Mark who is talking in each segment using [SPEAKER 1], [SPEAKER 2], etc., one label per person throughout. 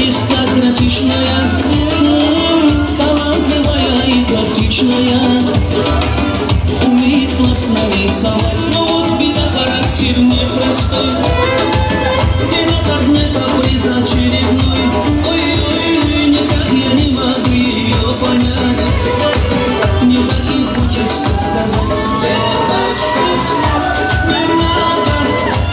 [SPEAKER 1] Аристократичная, талантливая и практичная, умеет классно рисовать, но вот беда, характер непростой. День ото дня каприз очередной. Ой-ой-ой, никак я не могу ее понять. Мне так и хочется сказать: девочка, стоп, не надо,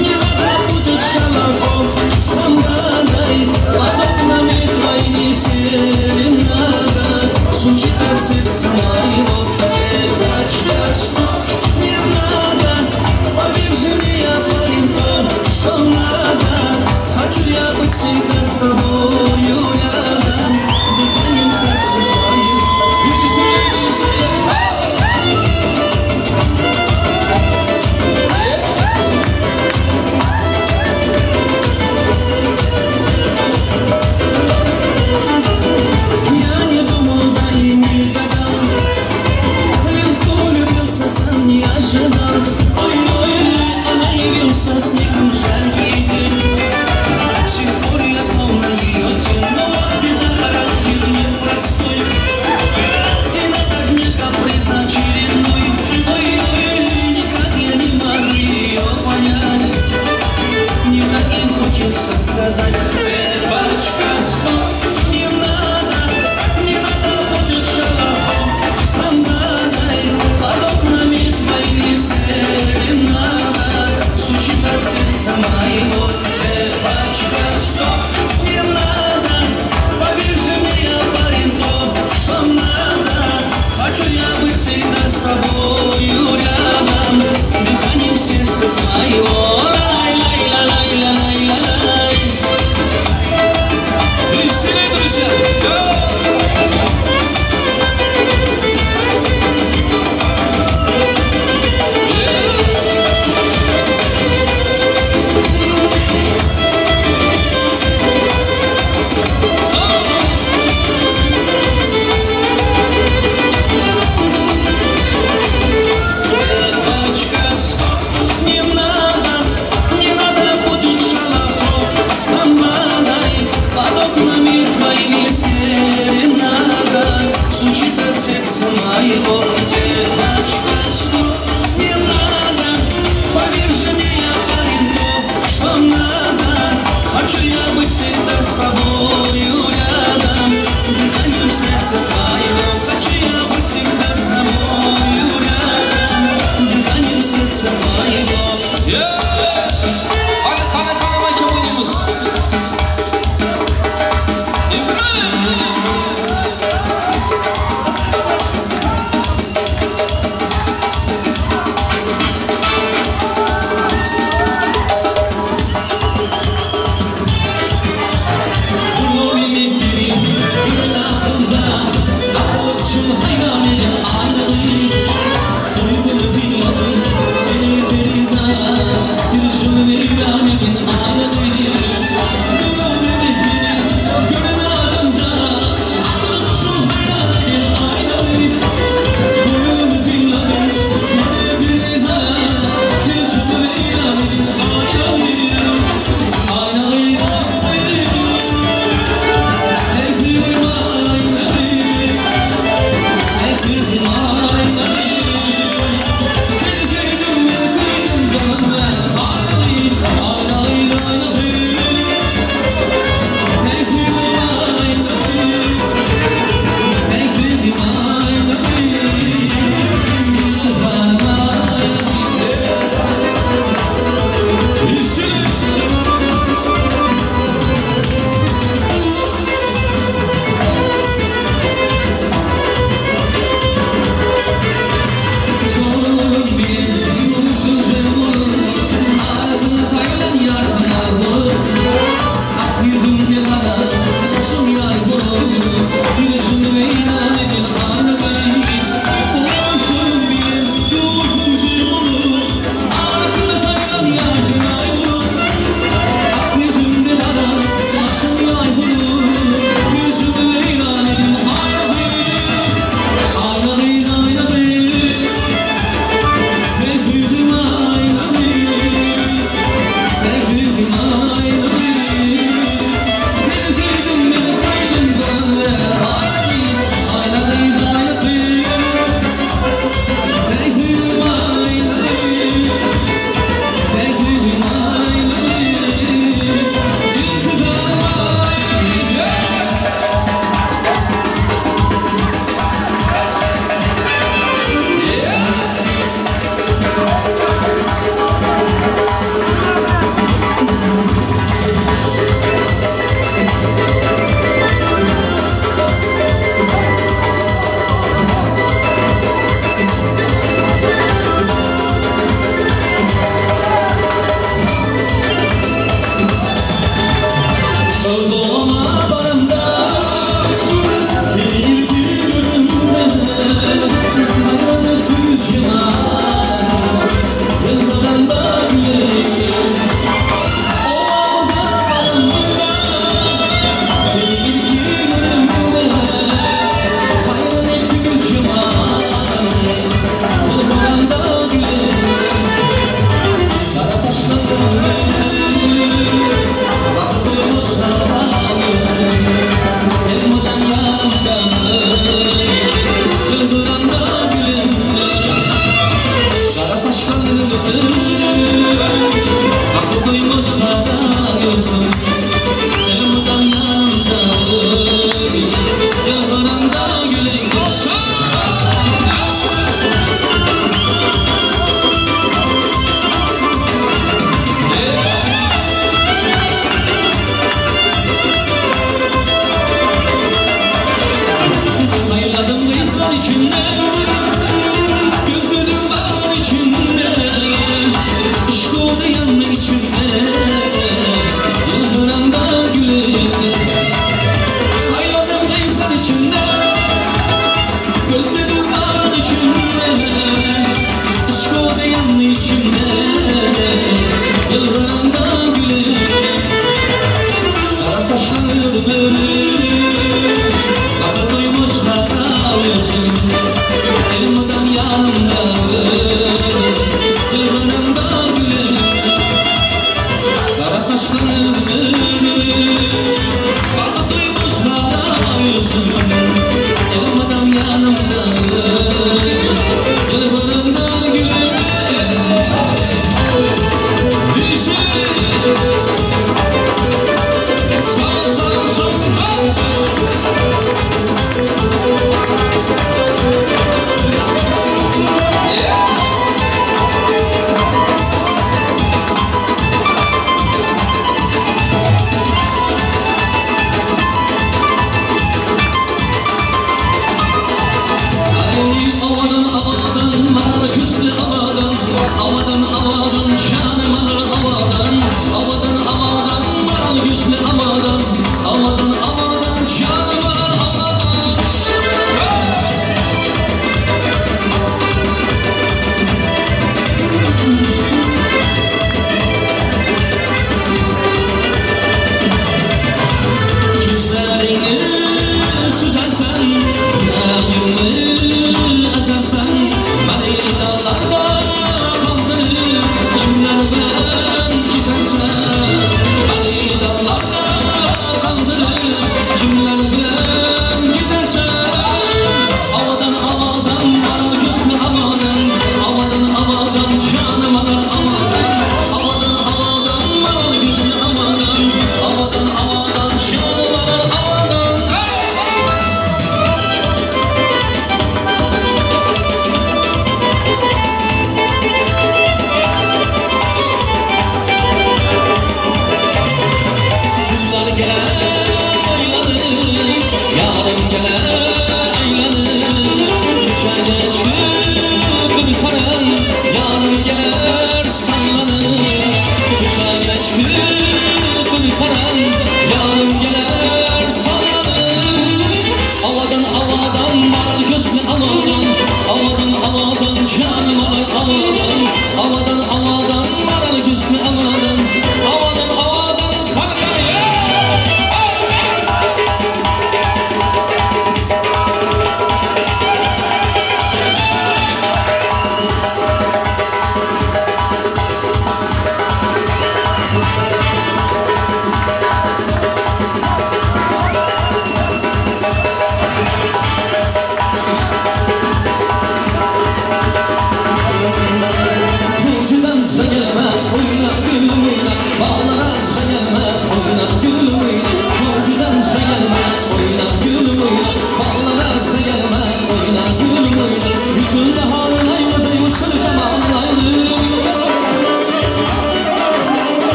[SPEAKER 1] не надо путать шалахов с ламбадой. Под окнами твоими серенада звучит от сердца моего. Девочка, стоп, не надо, поверь же мне, я парень то, что надо. Хочу я быть всегда с тобою рядом, дыханием сердца твоего. Веселей, веселей! Я не думал, да и не гадал, кто влюбился, сам не ожидал. Ой-ой-ой, она явился снегом жаркий день. С тех пор я словно ее тень, но вот беда, характер непростой. День ото дня каприз очередной. Ой-ой-ой, никак я не могу ее понять. Мне так и хочется сказать: девочка, стоп, не надо, не надо путать шалахом с ламбадой. Под окнами твоими серенада звучит от сердца моего. Девочка, стоп, не надо, поверь же мне, я парень то, что надо. Хочу я быть всегда с тобою рядом, дыханием сердца твоего. Лай-лай-лай-лай-лай-лай.
[SPEAKER 2] Веселей, друзья!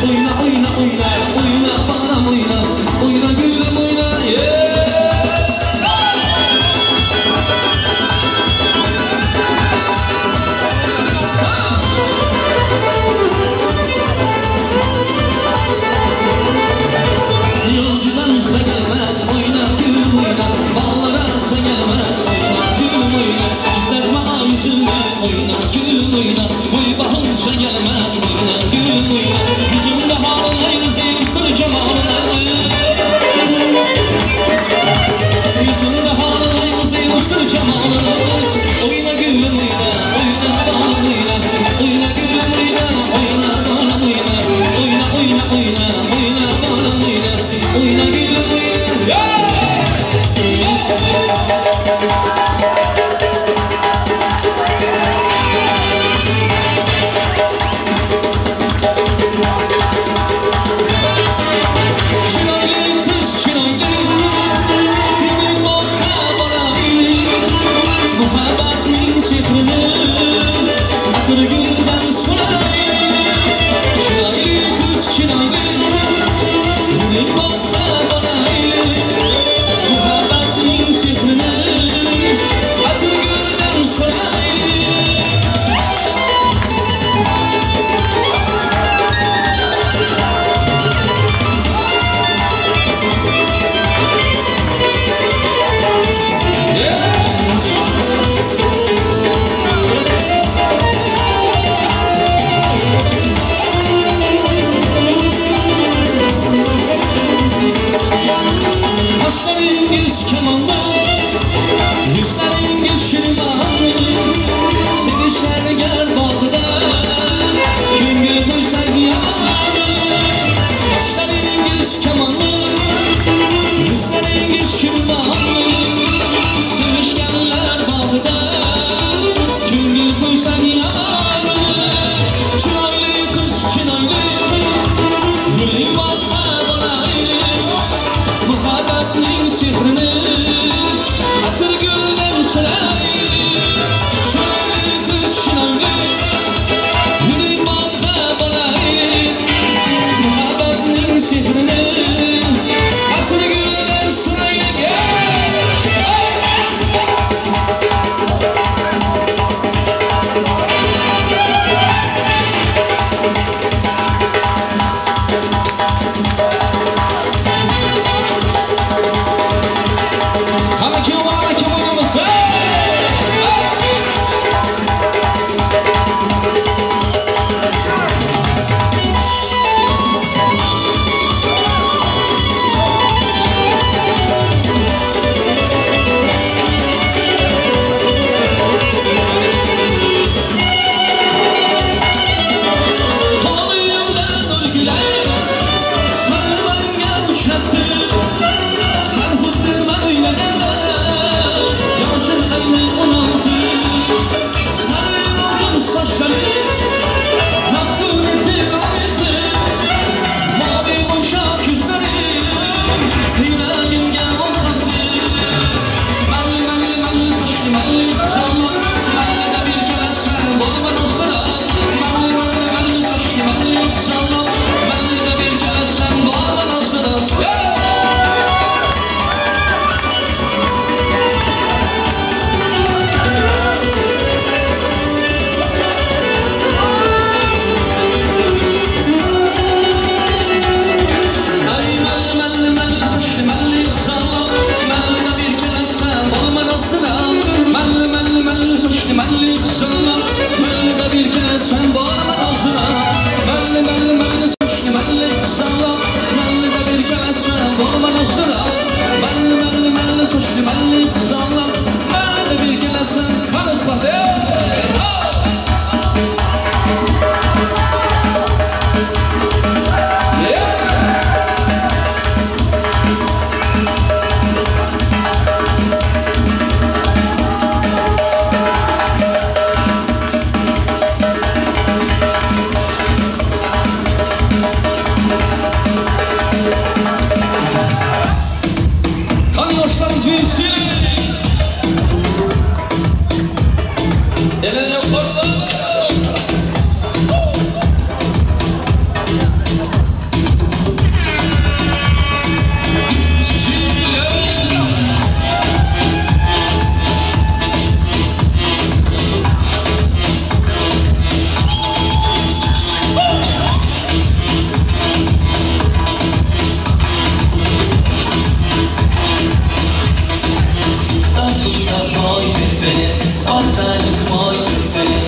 [SPEAKER 1] Oyna oyna oyna, oyna balam oyna, oyna gülüm oyna. Yeah! Oyna gülüm oyna, boy bahınca gelmez. Oyna gülüm oyna, yüzünde halına yığıştır cemalına. Yüzünde halına yığıştır cemalına. Oyna gülüm oyna, oyna balım oyna. Oyna gülüm oyna, oyna balım oyna. Oyna oyna oyna, oyna balım oyna. Oyna gülüm oyna.
[SPEAKER 2] Beni,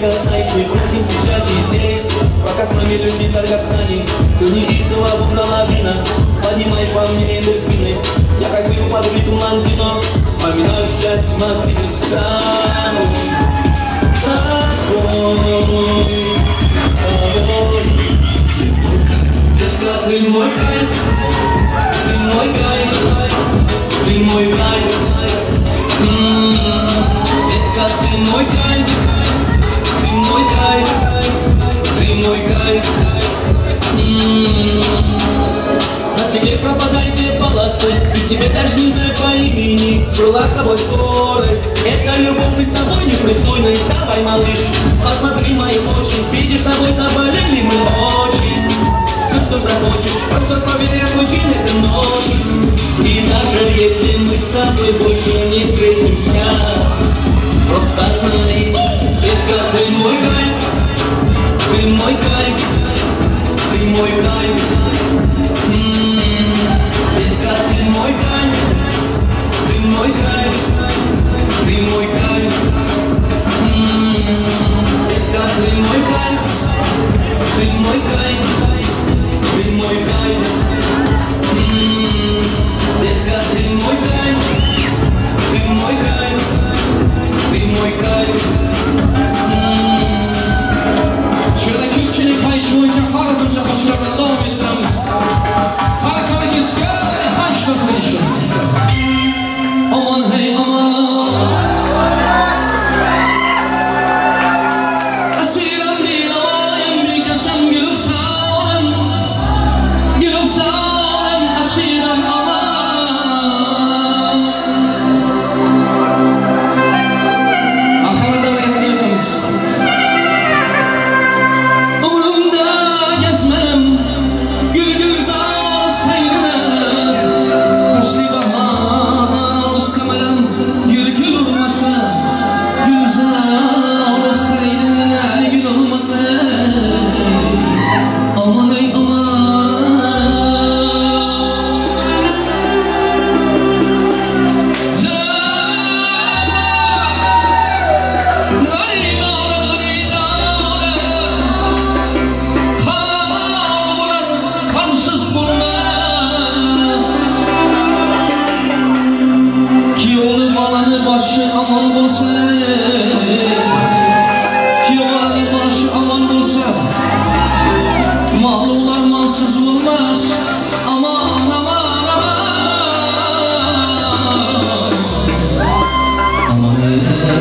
[SPEAKER 1] конца, и мы кружим сейчас и здесь. Пока с нами любви только сани, ты неистово будто лавина, поднимаешь во мне эндорфины. Я кайфую под ритм лантино, вспоминаю счастье мартини. С тобой, с тобой, с тобой. Детка, ты мой кайф, ты мой кайф, ты мой кайф. Детка, ты мой кайф, ты мой кайф, ты мой кайф. На стекле пропадает две полосы, и тебе даже не знаю по имени. Сбрела с тобой скорость, это любовь, мы с тобой непристойны. Давай, малыш, посмотри мои очи, видишь, с тобой заболели мы очень. Все, что захочешь, просто проверь пути этой ночи. И даже если мы с тобой больше не встретимся, просто знай, детка, ты мой кайф, ты мой кайф, ты мой кайф. Детка, ты мой кайф, ты мой кайф, ты мой кайф. Детка, ты мой кайф, ты мой кайф, ты мой кайф. Детка, ты мой кайф, ты мой кайф, ты мой кайф.
[SPEAKER 2] Shu yerda ko'pchilik payish bo'yicha Xorazmcha qo'shiqlarni davom ettiramiz. Qani qani ketishgan, Aman hey aman. Asiran dilayim bekasam gülüp çalım, gülüp çalım asiran aman. Marhamat taqdim etamiz.
[SPEAKER 1] Umrumda gezmem gül gülzar seyrine, fasli bahar istemelem gül gül olmasa, gülzar seyrine gül olmasa. Aman ey aman. Başı aman bolsa, ki olanı başı aman bolsa, mallılar malsız olmaz. Aman aman aman. Aman ey aman.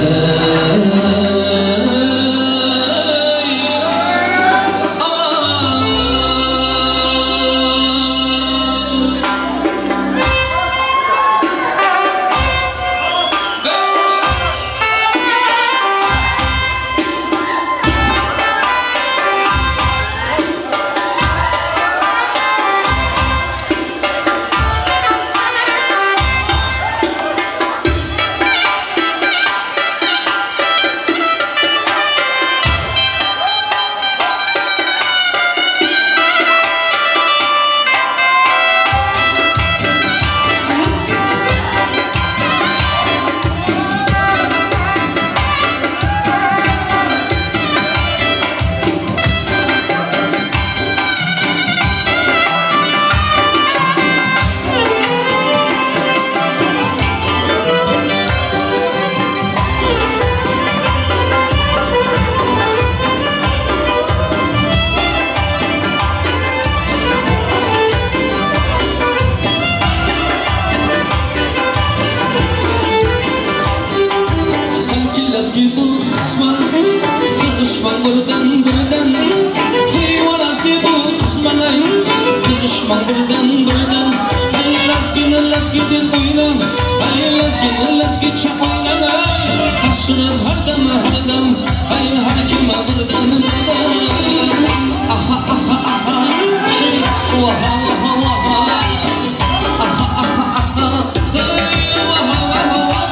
[SPEAKER 1] Qizishman birdan birdan, heyvalazga bu qismanay. Qizishman birdan birdan, ay lazgini lazgi deb o'ylam, ay lazgini lazgicha o'ylanay. Hasrat har dam har dam, ay har kim birdan birdan. Aha aha aha, vaha vaha vaha. Aha aha aha, vaha vaha vaha.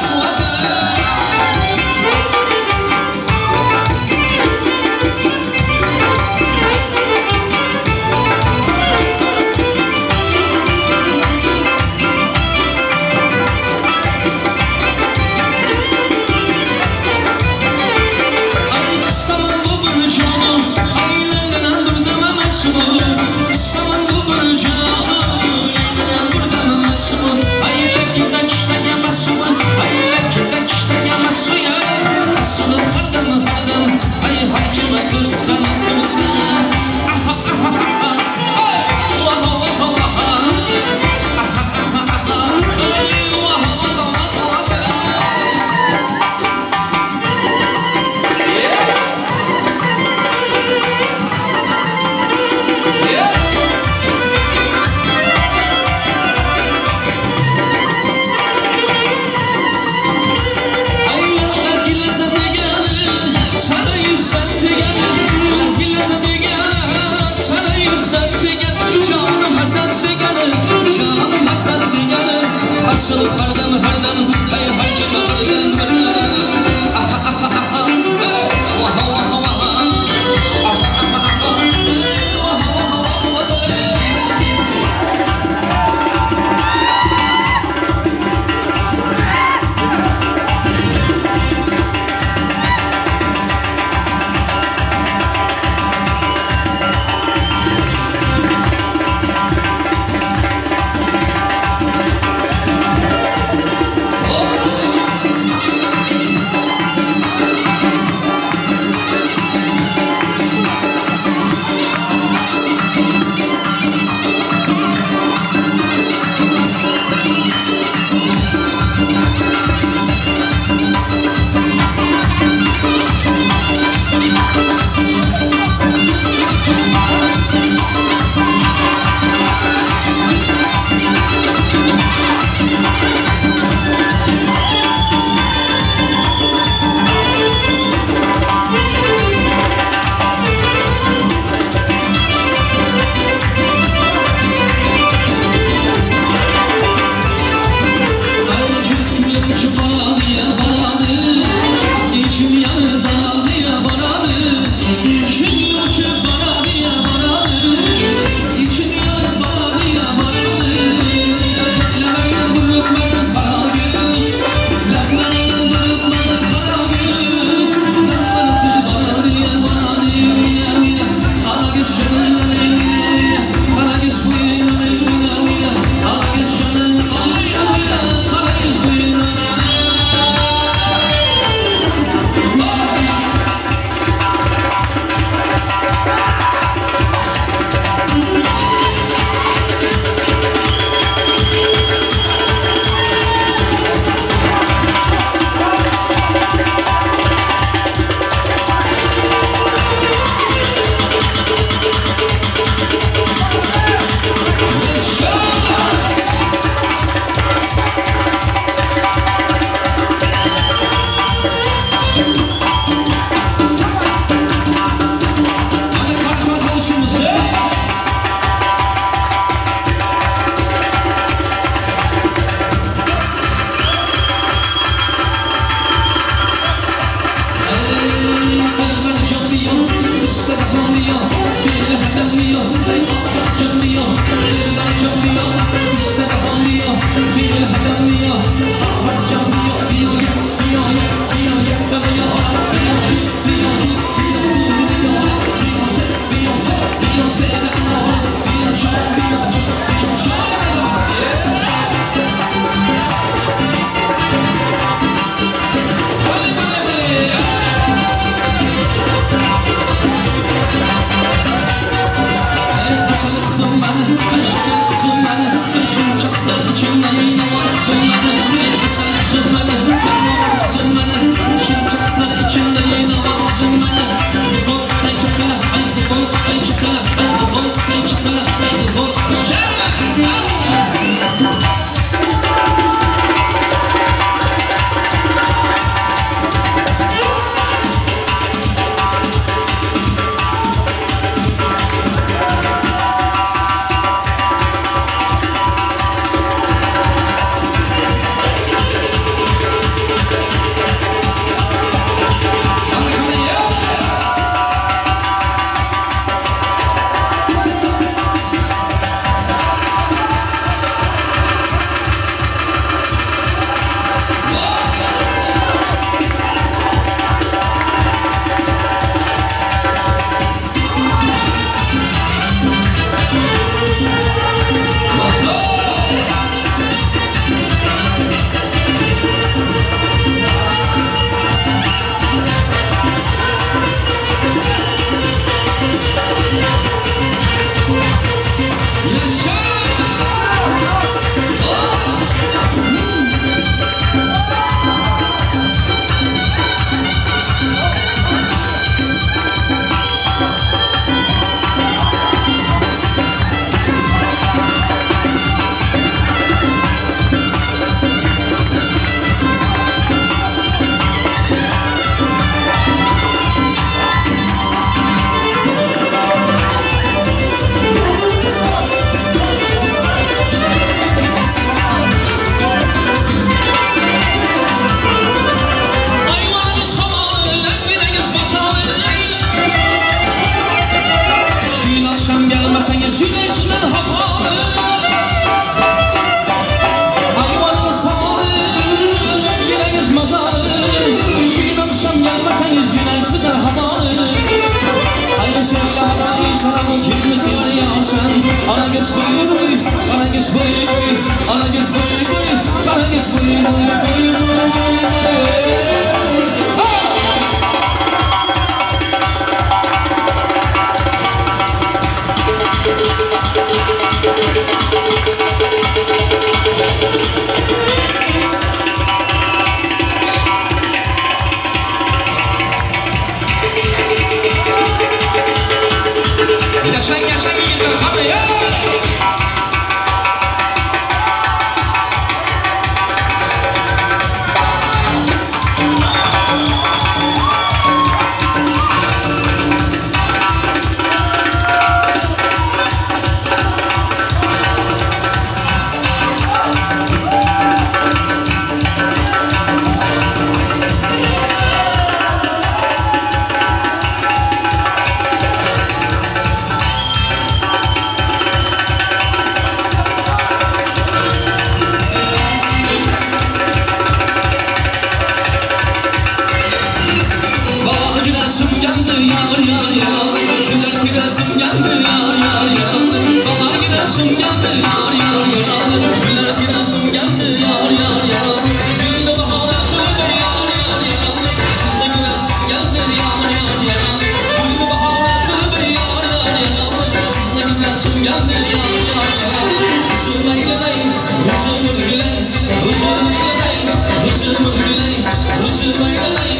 [SPEAKER 1] Yar yar yaralı, güller tirasim geldi yar yar yaralı. Güldü bahara qilib yar yar yaralı, sizni gülasim geldi yar yar yaralı. Güldü bahara qilib yar yar yaralı, sizni gülasim geldi yar yar yaralı. Huzur eylemey, huzur güley, huzur eylemey, huzur güley, huzur eylemey,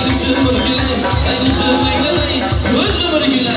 [SPEAKER 1] huzur güley, huzur eylemey, huzur güley.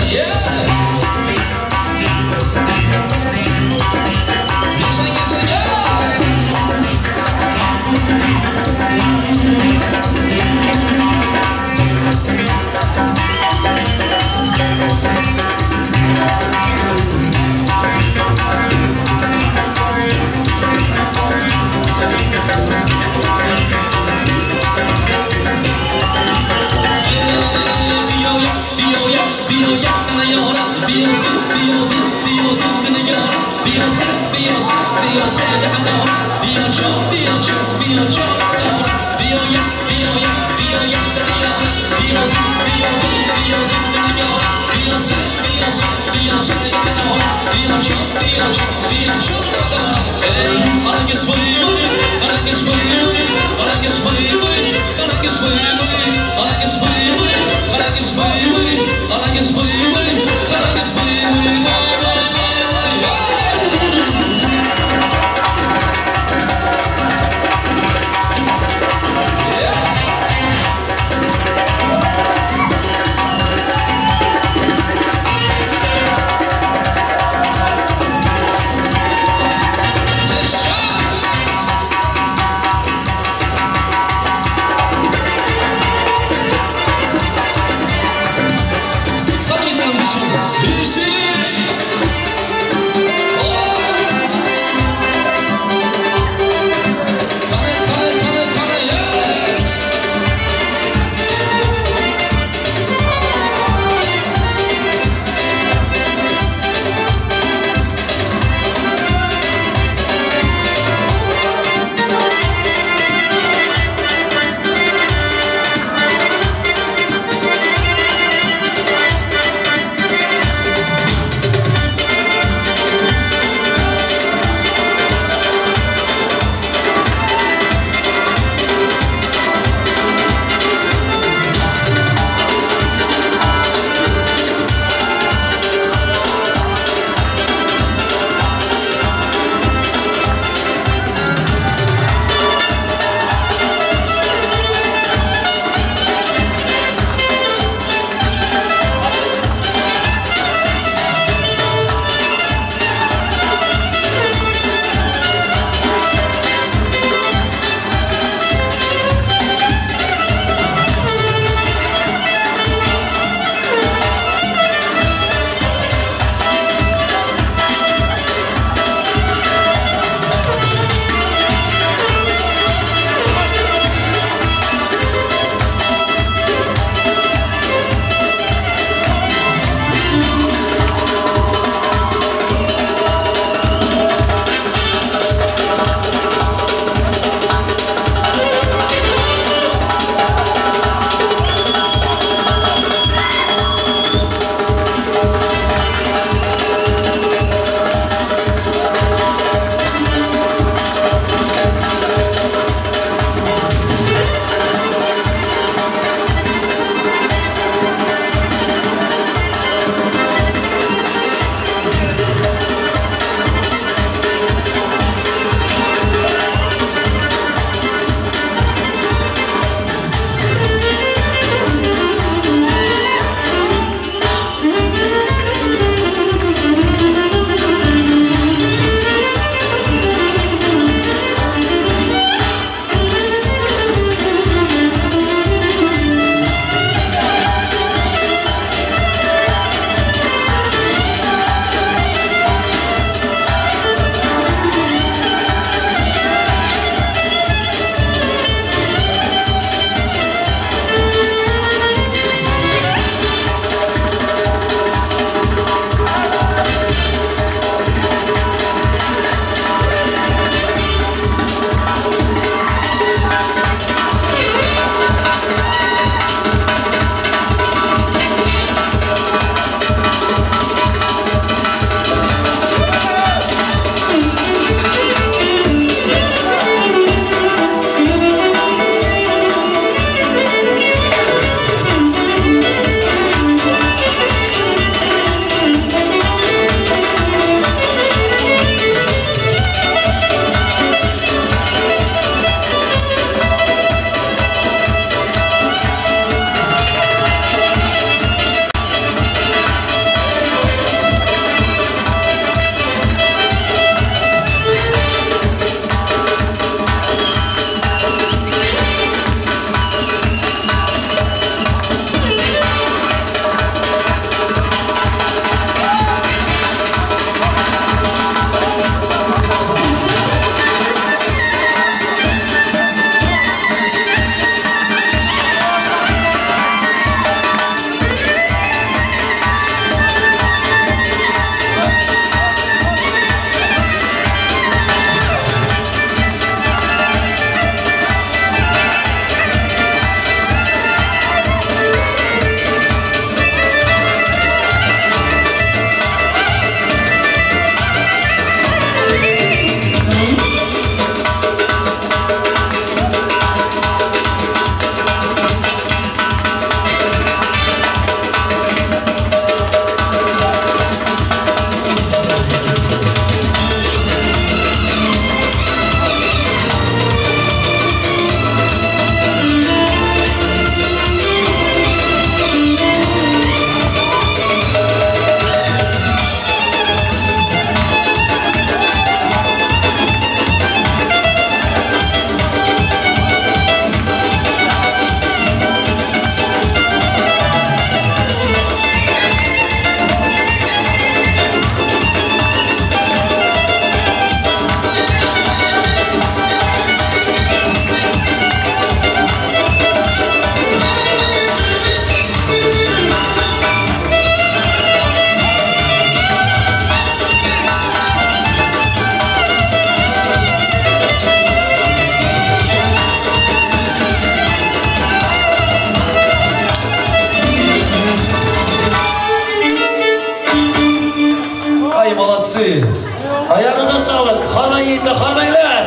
[SPEAKER 3] Yigitlar, hormanglar.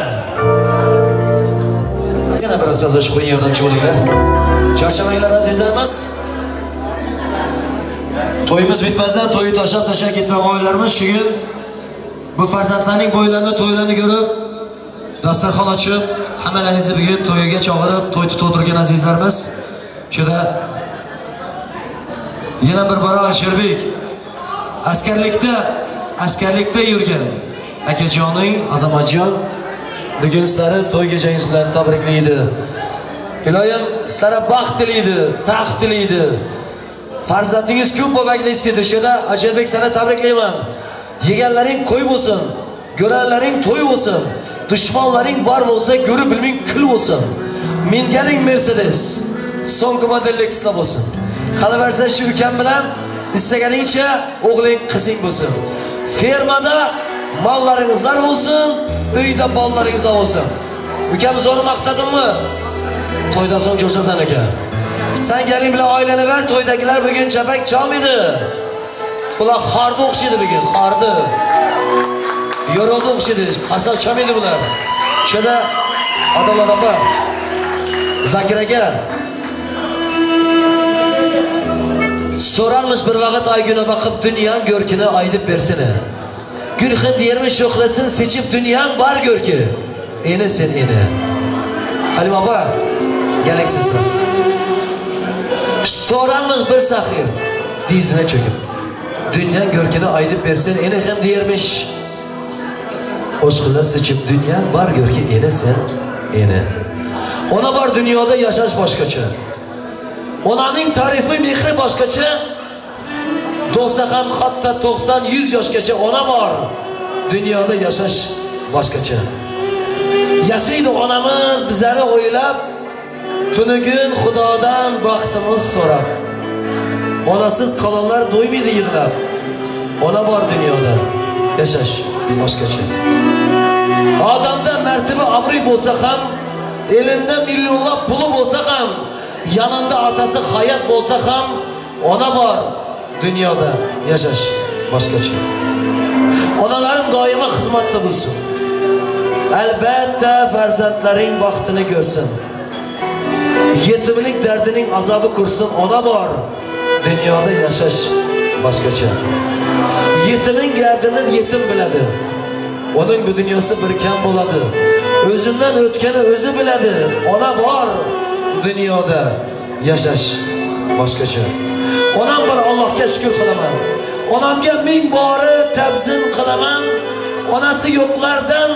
[SPEAKER 3] Yana bir so'z qo'ying, yordamchi bo'linglar. Charchamanglar azizlarimiz. To'yimiz bitmasdan to'yi tashlab tashlab ketgan oilalarimiz shu kun bu farzandlarning bo'ylarini, to'ylarini ko'rib, dasturxon ochib, hammalaringizni bugun to'yiga chaqirib, to'y tutib o'tirgan azizlarimiz. Shunda yana bir bora Alisherbek askarlikda yurgan akajoning Azamatjon bugun sizlarni to'y gechangiz bilan tabriklaydi. Iloyim sizlarga baxt tilaydi, taxt tilaydi. Farzandingiz ko'p bo'lmakni istaydi. Shunda Alisherbek seni tabriklayman. Yeganlaring qo'y bo'lsin, ko'ranlaring to'y bo'lsin, dushmanlaring bor bo'lsa ko'rib bilming kul bo'lsin. Minganing Mercedes, so'nggi modelli Tesla bo'lsin. Qalaversa shu ukam bilan istaganingcha o'g'ling qizing bo'lsin. Fermada mollaringizlar bo'lsin, uyda bolalaringizlar bo'lsin. Ukam zo'r maqtadimmi? To'ydan so'ng jo'shasan aka. Sen keling bilan oilani ver, to'ydagilar bugun chapak chalmaydi. Bular xordi o'xshaydi bugun, xordi. Yo'roldi o'xshaydi, qasab chalmaydi bular. Shunda Adolat opa, Zakir aka sorarmış bir vaqt Aygün'e bakıp dünyanın görkünü aydıb versene. Gülxin deyirmiş şoxlasın seçip dünyanın var görkü. Ene sen ene. Halim apa, gelek sizlere. Sorarmış bir sahir dizine çöküp. Dünyanın görkünü aydıb versin ene hem deyirmiş. Oşkılar seçip dünyanın var görkü ene sen ene. Ona var dünyada yaşaş başkaça. Onaning tarifi mehri boshqacha, bo'lsa ham hatto 90-100 yoshgacha ona bor. Dunyoda yashash boshqacha. Yashaydi onamiz bizlarni o'ylab, tunigun Xudodan baxtimiz so'rab. Onasiz qolganlar do'ymaydi yig'lab. Ona bor dunyoda yashash boshqacha. Odamda martaba obro'y bo'lsa ham, elinde milyonlab puli bo'lsa ham, yanında atası hayat bo'lsa ham, ona bor dunyoda yashash boshqacha. Onalarim doimo xizmatda bo'lsin. Albatta farzandlaring baxtini ko'rsin. Yetimlik dardining azobi ko'rsin. Ona bor dunyoda yashash boshqacha. Yetimin gardini yetim biladi. Onun bu dunyosi bir kam bo'ladi. O'zidan o'tgani o'zi biladi. Ona bor dunyoda yashash boshqacha. Onam bir Allohga shukr qilaman. Onamga ming bori tabzim qilaman. Onasi yo'qlardan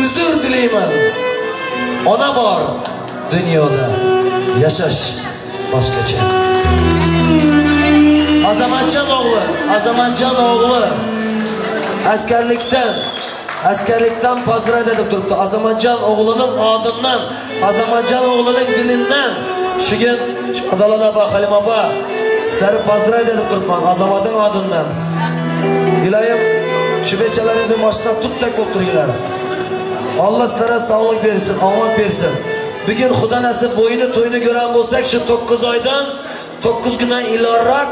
[SPEAKER 3] uzr dilayman. Ona bor dunyoda yashash boshqacha. Azamatjon o'g'li, Azamatjon o'g'li askarlikdan pazrayda deb turibdi. Azamatjon o'g'lining odimdan, Azamatjon o'g'lining dilidan shu kun Adolat opa, Halim opa sizlarni pazrayda deb turibman Azamatning odimdan. Iloyim shu bechalaringizni mashina tutdak bo'lib turinglar. Alloh sizlarga sog'lik bersin, omad bersin. Bugun Xudo nasib bo'yini to'yini ko'ran bo'lsak, shu 9 oydan 9 kundan ilorroq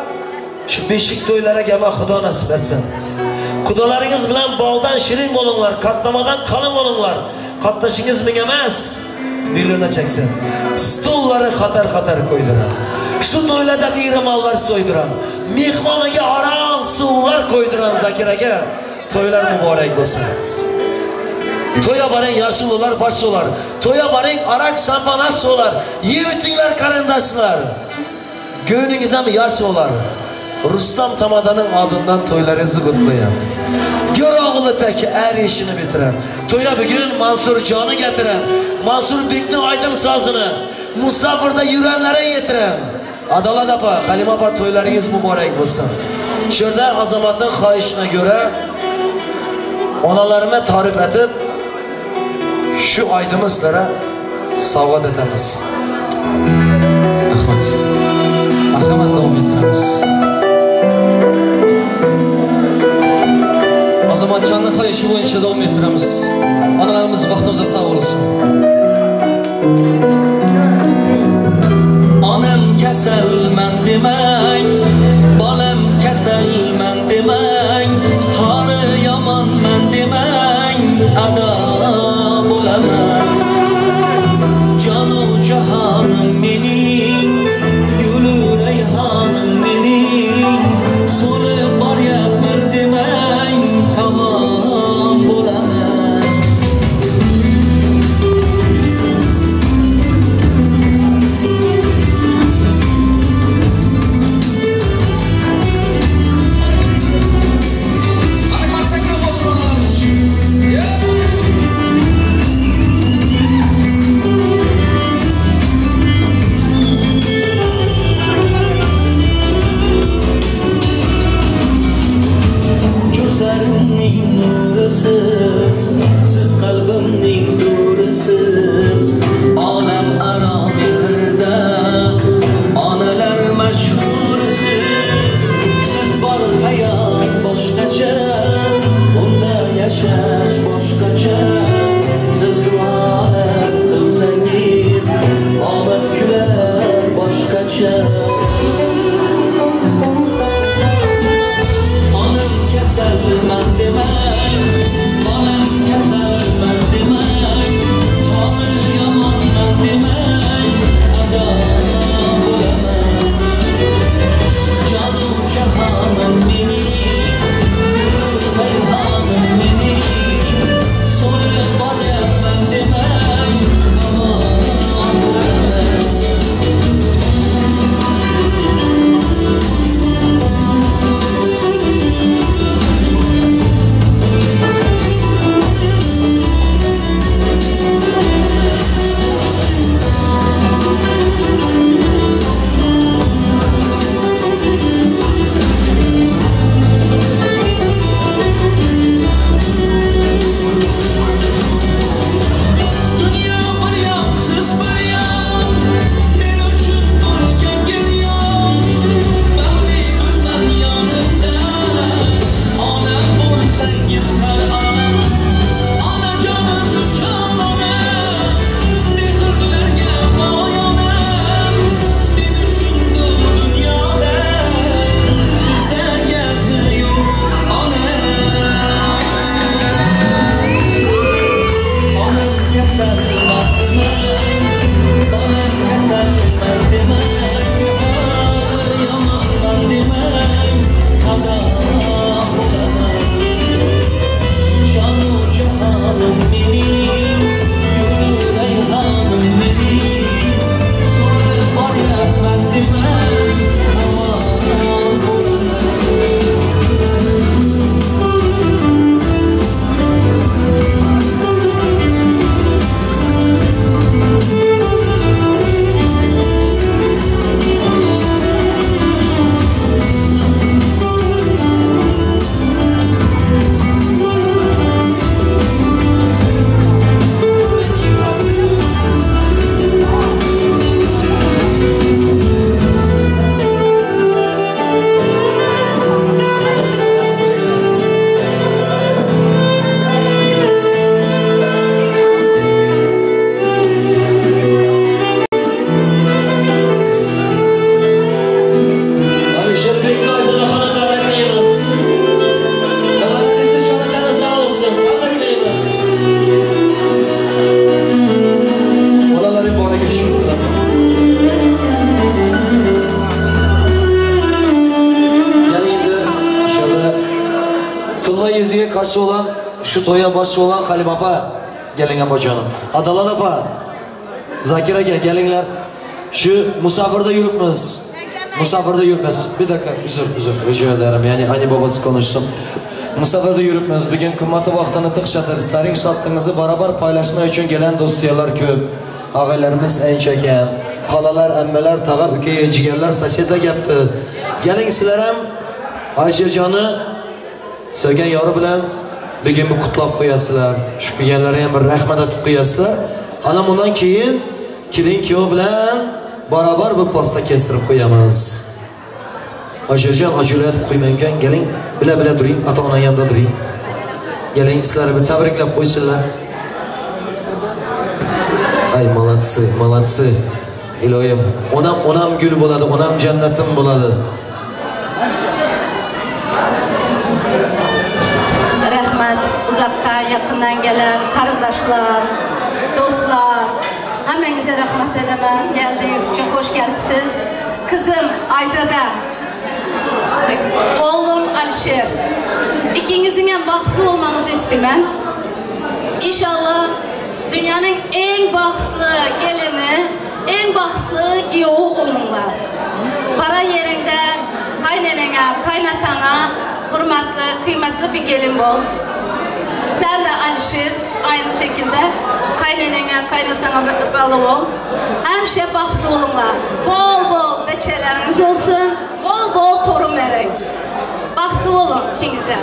[SPEAKER 3] shu beshik to'ylariga ham Xudo nasib etsin. Xudolaringiz bilan boldan shirin bo'linglar, qatnamadan qalin bo'linglar. Qatnashingiz ming emas, millionga cheksin. Stollari xatar-xatar qo'ydiran. Shu to'ylarda iyrimonlar so'ydiran. Mehmoniga aroq suvlar qo'ydiran Zakir aka. To'ylar muborak bo'lsin. To'ya boring yoshlular, boshlar. To'ya boring aroq, şampanaz so'lar. Yeb ichinglar qarindoshlar. Go'ningiz ham yosh bo'lar. Rustam Tamada'nın adından to'ylaringizni kutlayın. Gör oğlu tek er işini bitiren. To'ya bugün Mansur Can'ı getiren. Mansur Bekni aydın sazını. Musafirda yürenlere yetiren. Adalat apa, Halim apa to'ylaringiz mübarek bo'lsin. Şurada Azamat'ın xahişine göre onalarıma tarif etip şu aydımı sizlere sovg'a etamiz.
[SPEAKER 2] Rahmat. Marhamat davom ettiramiz. Azamatjonning xohishi bo'yicha davom ettiramiz. Onalarimiz baxtimizga sog' bo'lsin.
[SPEAKER 1] Onam kasalman demang, bolam kasalman demang, holi yomonman demang, ado
[SPEAKER 3] Shu to'yga boshchi bo'lgan Halima opa, keling opajonim. Adolat opa, Zakir aka kelinglar. Shu musofirda yuribmiz. Musofirda yuribmiz. Bir dakika, uzr, rica ederim. Yani anne babası konuşsun. Musofirda yuribmiz. Bugun qimmatli vaqtini tiqshatib, sizlarning shodligingizni barobar paylaşmak uchun gelen do'stlar ko'p. Ağaylarimiz ancha ekan. Xolalar, ammalar, tag'a, uka, jigarlar soseda gapti. Keling sizlar ham Alisherjonni sevgan yori bilan bugun bu qutlab qo'yasizlar. Shu kelganlarga ham bir rahmat aytib qo'yasizlar. Ana bundan keyin kelin kuyov bilan barobar bu pasta kestirib qo'yamiz. Alisherjon ajolayotib qo'ymangan, keling, bila-bila during, ota-ona yanında during. Keling, sizlarni bir tabriklab qo'ysinlar. Ay, молодцы, молодцы. Iloyim, onam, onam gul bo'ladi, onam jannatim bo'ladi.
[SPEAKER 4] Rahmat uzaktan, yakından gelen kardeşler, dostlar. Hemmenize rahmet edemem. Geldiğiniz için hoş gelipsiz. Kızım Ayzada, oğlum Alişer. İkinizin hem baxtlı olmanızı istemem. İnşallah dünyanın en baxtlı gelini, en baxtlı giyovu olurlar. Para yerinde kaynenene, kaynatana hürmetli, kıymetli bir gelin bol. Sen de Alişer aynı şekilde kaynenene, kaynatana bağlı ol. Həmişə baxtlı olunlar. Bol bol beçələriniz olsun, bol bol torun verin. Baxtlı olun ikinizə.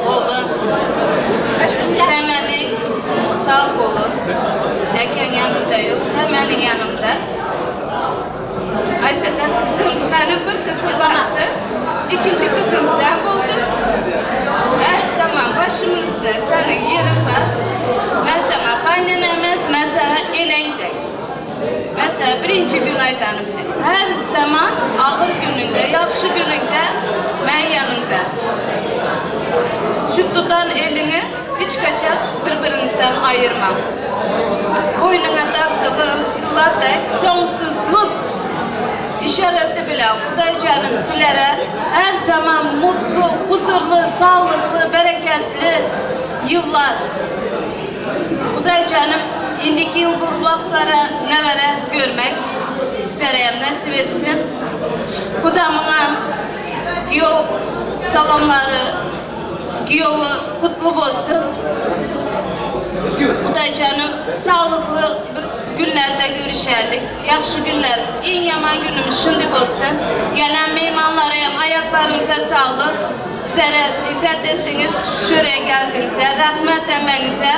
[SPEAKER 5] Oğlum, sen beni sağ kolum, Eken yanımda yok, sen benim yanımda. Ayşe'den kızım, benim bir kızım vardı. İkinci kızım sen buldun. Her zaman başımın üstüne senin yerin var. Ben sana kaynanemez, ben sana enengdek. Ben sana birinci gün aydanımdı. Her zaman ağır gününde, yaxşı gününde ben yanında. Şu tutan elini hiç kaçak birbirinizden ayırmam. Boynuna taktığım tığla sonsuzluk işareti bile Xuday canım sizlere her zaman mutlu, huzurlu, sağlıklı, bereketli yıllar. Xuday canım indiki yıl bu vaxtlara ne vere görmek sizlere nasip etsin. Xudamına giyo salamları, giyovu kutlu olsun. Xuday canım sağlıklı günlerde görüşerlik, yaxşı günler, en yaman günümüz şimdi olsun. Gelen meymanlara ayaklarınıza sağlık. Bizlere izzet ettiniz, şuraya geldiniz. Rahmet demenize,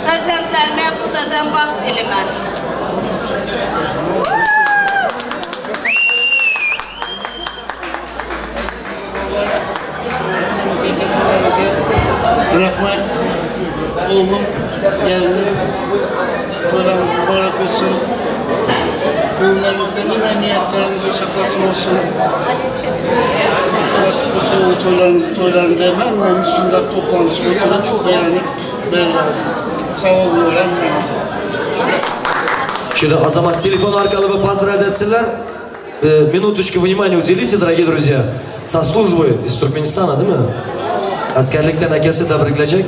[SPEAKER 5] farzandlarıma Xudadan baxt diliməm.
[SPEAKER 6] Rahmet oğlum geldi. Toylarınız mübarek olsun. Köylerinizde ne niyetleriniz saklasın olsun. Nasip olsa o toylarınızı toylarında hemen şunlar toplantısı oturup çok beğenip belli. Sağ olun öğrenmenize.
[SPEAKER 3] Şimdi Azamat telefon arkalı ve поздравить etsinler. Минуточку внимания уделите, дорогие друзья. Со службы из Туркменистана, değil mi? Askerlikten akası tebrikleyecek.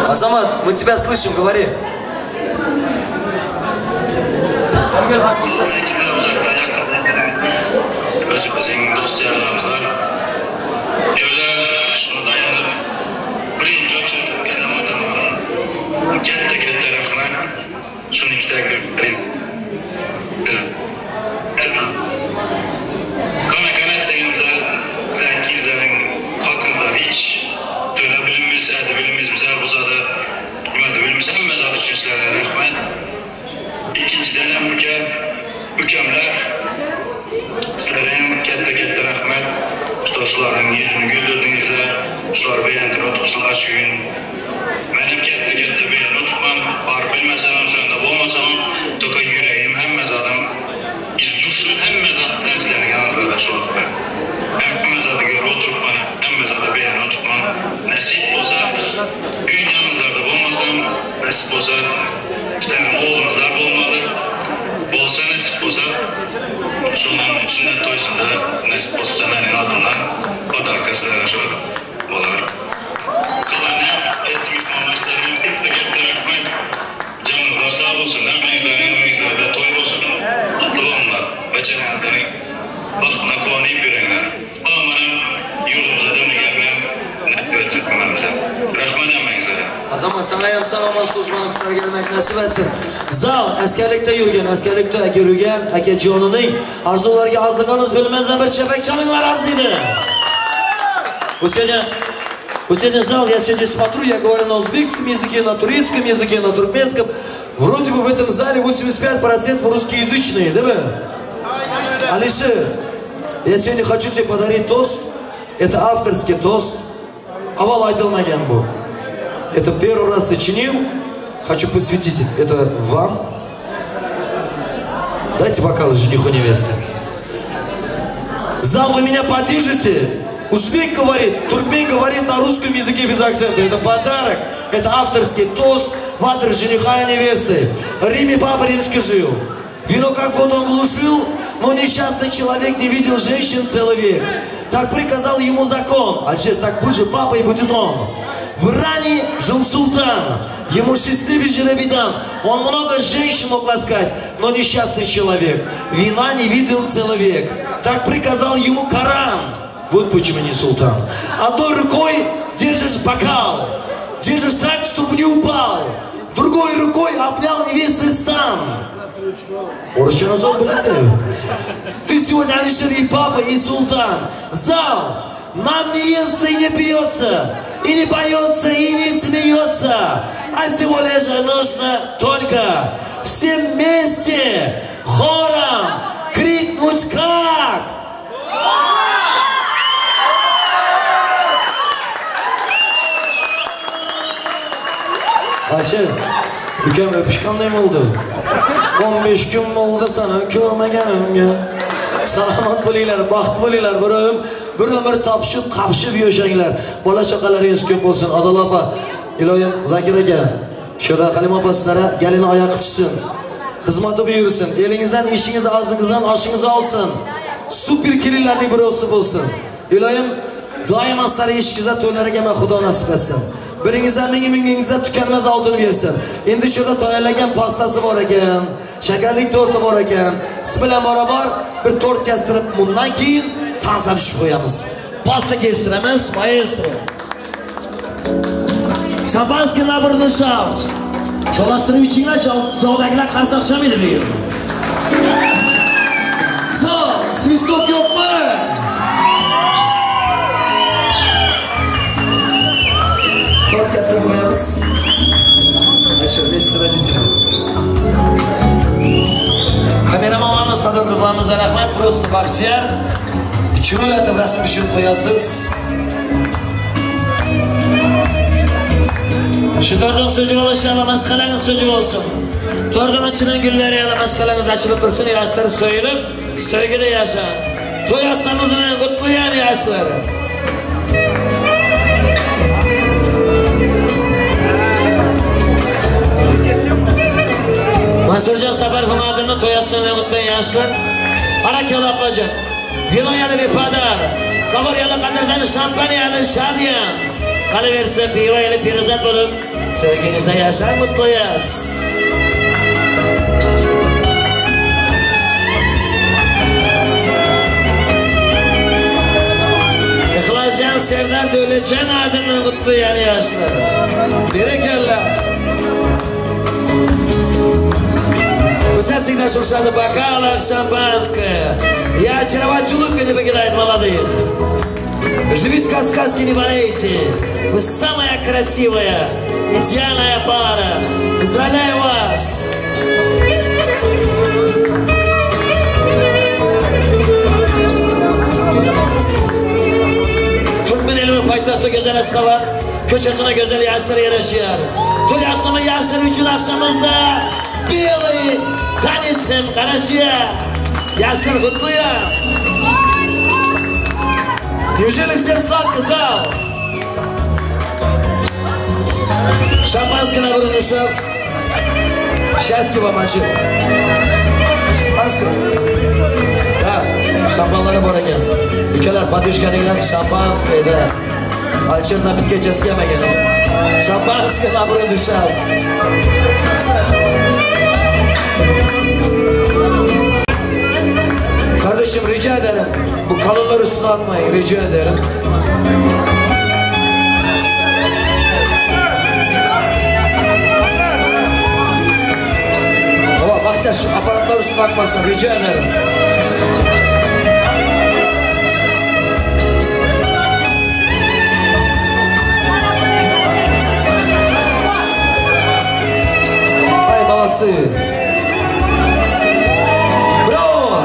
[SPEAKER 3] Азамат, мы тебя слышим, говори.
[SPEAKER 7] Özümüzün dost yarlarımızdan güzel şuna dayanıp birinci oturup benim adamım. Katta katta rahmat. Şunu iki dakika Kana kana çekimler, zenkizlerin hakkınızda hiç dönebilimiz, edebilimiz, bizler bu zada edebilimiz, hemmez adı süslerine rahmet. İkinciden hem ülkemler, sizlere hem katta katta rahmet. Dostlarının yüzünü güldürdünüzler, şular beğendir otursunlar şu gün. Benim katta katta beğen oturmam, var bilmesem, şu anda olmasam, toka yüreğim, hemmez adım, iz duşu, hemmez adım, sizlerin yanınızda şu an. Hemmez adı gör oturtman, hemmez adı beğen oturtman. Nasip olsa, gün yanınızda olmasam, nasip olsa, sizlerin oğlunuzlar olmalı. Şunun sünnet toysunda nasip olsa mənim adımdan podarka sizlere şu olar. Kalanı eski mehmanlarım katta rahmet. Canınızlar sağ olsun. Hepinizlerin evinizlerde toy olsun. Mutlu olunlar. Ve çenelerin baxtına quvonib yuringlar. Amanım yurdumuza dönü gelmem. Nasip etsin hemmemize. Rahmet hemmenize.
[SPEAKER 3] Azamat sana ham salomat службani bitirib gelmek nasip etsin. Zal askarlikda yurgan, askarlikda yurgan akajonining arzulariga arzig'imiz bilmezdan bir chapak chalinglar arziydi. Вот сегодня зал, я сегодня смотрю, я говорю на узбекском языке, на турецком языке, на туркменском. Вроде бы в этом зале 85% русскоязычные, да? Алишер, я сегодня хочу тебе подарить тост. Это авторский тост. Avval aytilmagan bu. Это первый раз сочинил. Хочу посвятить это вам. Дайте бокалы жениху невесты. Зал, вы меня поддержите? Узбек говорит, туркмен говорит на русском языке без акцента. Это подарок, это авторский тост в адрес жениха и невесты. Риме папа римский жил. Вино как воду он глушил, но несчастный человек не видел женщин целый век. Так приказал ему закон. Алишер, так пусть же папа и будет он. В Иране жил султан. Ему счастливый жеребидан. Он много женщин мог ласкать, но несчастный человек вина не видел целый век. Так приказал ему Коран. Вот почему не султан. Одной рукой держишь бокал, держишь так, чтобы не упал. Другой рукой обнял невесты стан. Ты сегодня, Алишер, и папа, и султан. Зал! Нам не естся и не пьется, и не поется, и не смеется. А всего лишь нужно только все вместе хором крикнуть как! Ayşe, ukam öpüşkanday bo'ldi. 15 kun bo'ldi seni ko'rmaganimga. Salomat bo'linglar, baxtli bo'linglar, bir umr topishib, qapishib yashanglar. Bola chaqalaringiz ko'p bo'lsin. Adolat opa, iloyim Zakir aka, Sho'ra Halima opa sizlarga galini oyoq tushsin. Xizmati buyursin. Elingizdan, ishingiz, og'zingizdan oshingizni olsin. Super kelinlarning birosi bo'lsin. Iloyim doimo sizlarga eshigingizda to'ylariga men Xudo nasib etsin. Biringizdan mingingizdan tükenmez oltin bersin. Endi shu yerda tayyorlagan pastasi bor ekan, shakarlik torti bor ekan. Siz bilan barobar bir tort kestirib, bundan keyin tansa tushib qo'yamiz. Pasta kestiramiz, maestro. Шампанский на бурнушафт. Cholashtirib ichinglar, zaldagilar qarsak chamaydi bu yerda. So, svistok yo'qmi? Tort kestirib qo'yamiz. Ayşe, вместе с родителями. Kameramanlarimiz, fotograflarimizga rahmat. Просто baxtiyor. Chiroyli rasm tushirib qo'yasiz. Shu tortning sujugi olishga mashqalangiz sujugi olsun. Tortning ichidan gullari yana mashqalangiz ochilib tursin, yoshlar so'yilib, sevgida yasha. To'y oqshomimiz bilan qutlayan yoshlar. Mansurjon Safarovning adını to'y oqshomini qutlayan yoshlar. Barakalla opajon. Viloyali vefodor, Qavoriyali qadrdan şampaniyali shadiyan. Qolaversa pivoyali perizat bo'lib, sevgingizda yashang, mutlu yaz. Ixlosjon Serdar Davlatjon adından qutlayan yoshlar. Berakalla. Пусть всегда шуршат в бокалах шампанское. Я очаровать улыбкой не покидает молодых. Живите как сказки, не болейте. Вы самая красивая, идеальная пара. Поздравляю вас! Turkmen elimi paytaxti go'zal Ashxobod ko'chasida go'zal yoshlar yarashar. To'y oqshomi yoshlar uchun oqshomimizda белый танец ham qarashiya. Yoshlar qutluya. Неужели всем сладко, зал? Шампанское на бурнушафт. Счастья вам, мальчик. Шампанское. Да. Şampanları bor ekan. Ukalar podeshkadaglar şampanskayda. Alisher napitgachasi kelmagan. Şampanskiy nabri bishar. Kardeşim rica ederim. Bu kalınlar üstüne atmayın. Rica ederim. Baba bak sen şu aparatlar üstüne atmasın. Rica ederim. Ay молодцы. Bravo.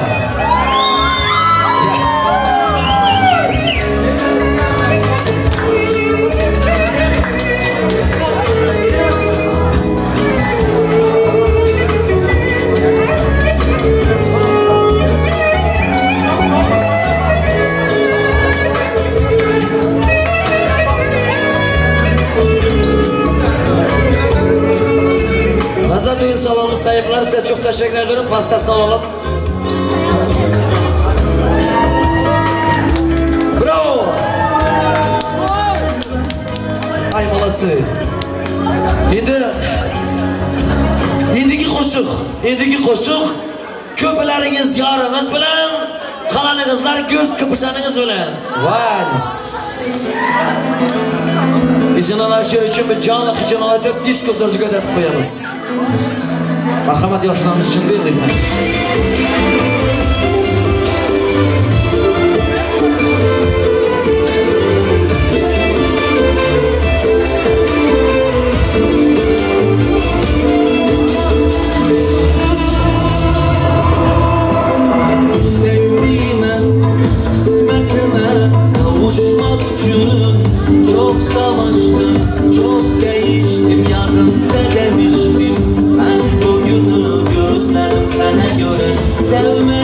[SPEAKER 3] Nazar düğün salonu sahipleri size çok teşekkür ediyorum. Pastasını alalım. Bravo! Ay молодцы. Endigi qo'shiq ko'plaringiz yoringiz bilan, qalaningizlar ko'z qipishaningiz bilan. Vals. Ijrolar uchun bir jonli ijrolar deb disko so'ziga deb qo'yamiz.
[SPEAKER 2] Marhamat yoshlarimiz uchun beriladi.
[SPEAKER 1] Sevdiğime, kısmetime kavuşmak için çok savaştım, çok değiştim, yarın ne demiştim. Ben bugünü gözlerim sana göre sevmedim.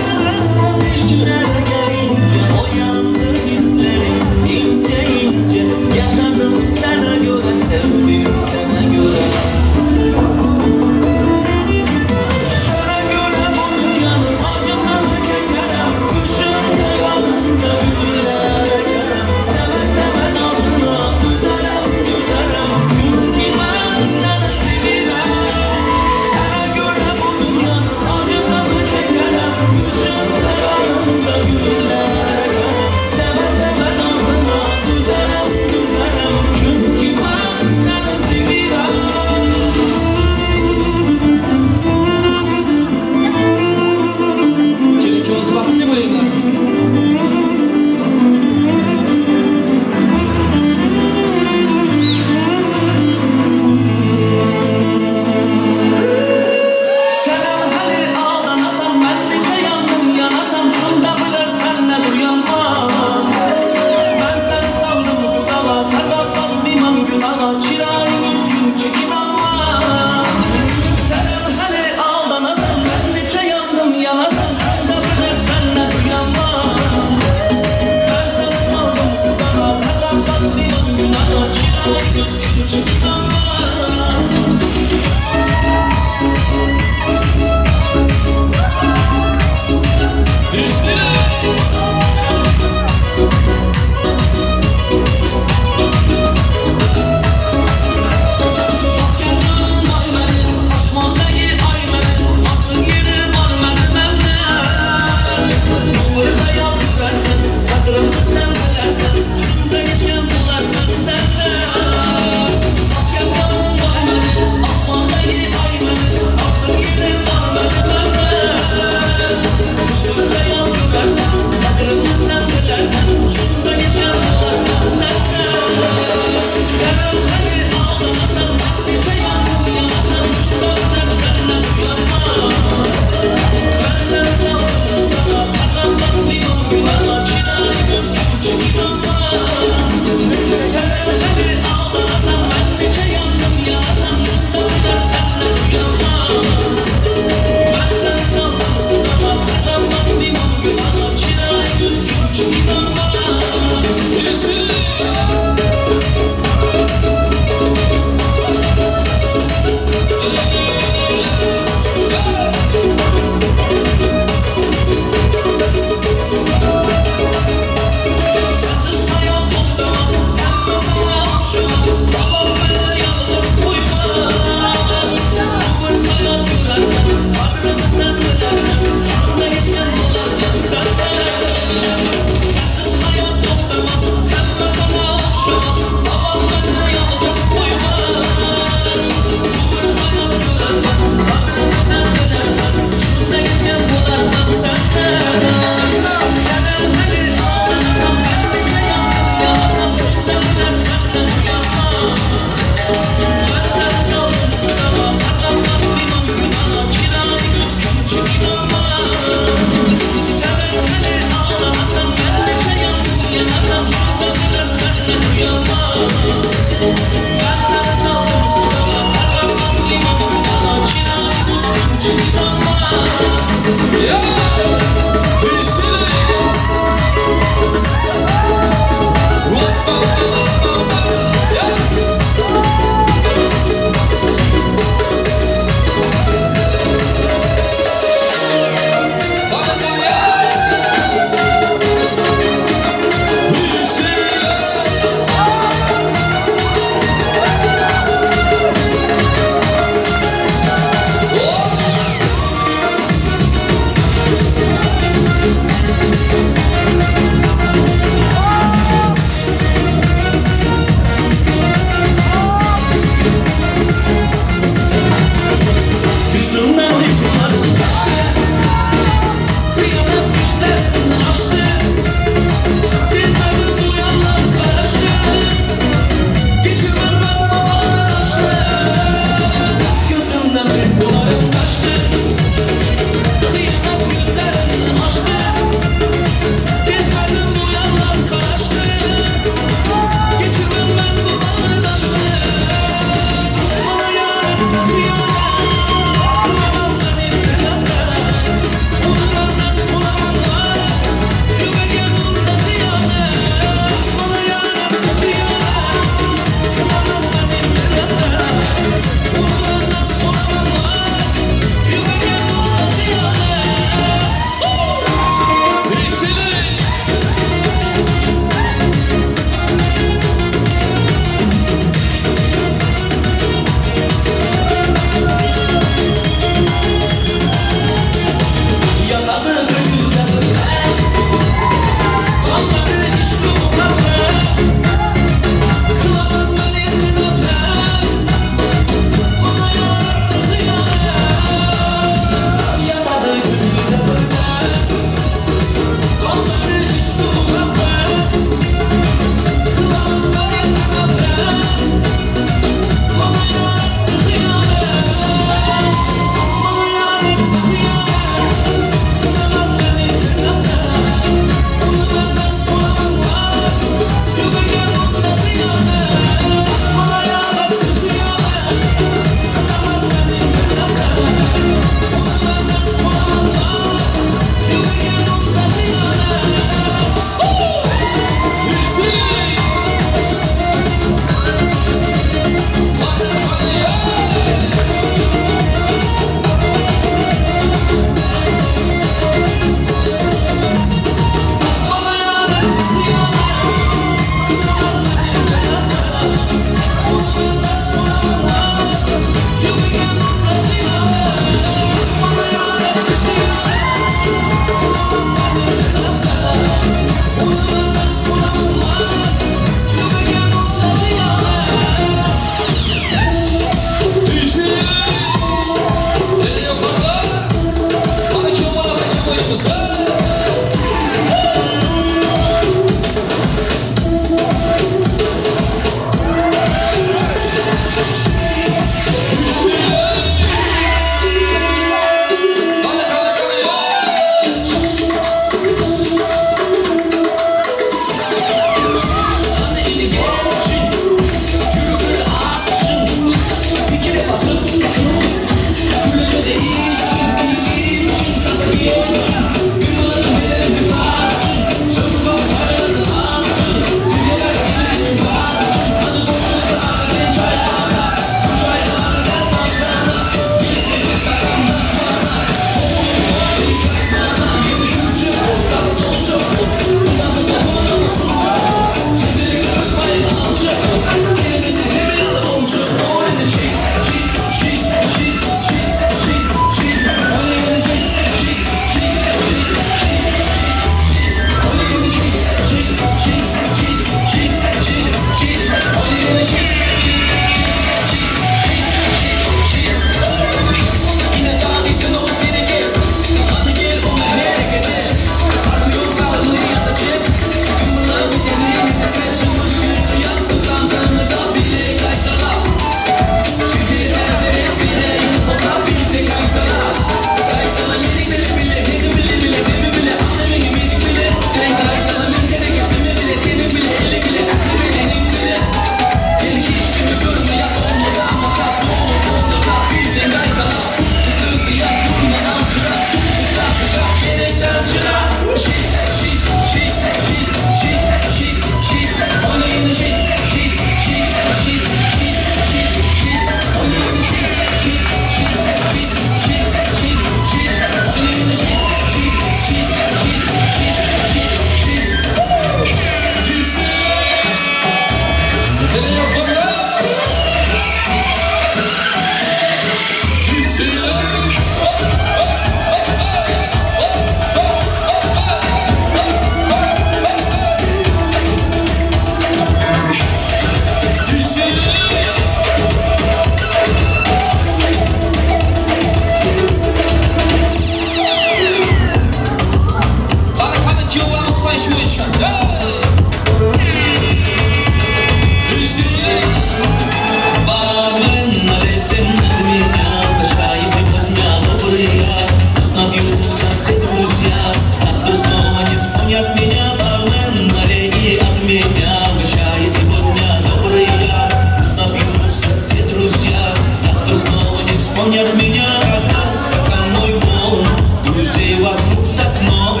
[SPEAKER 1] много,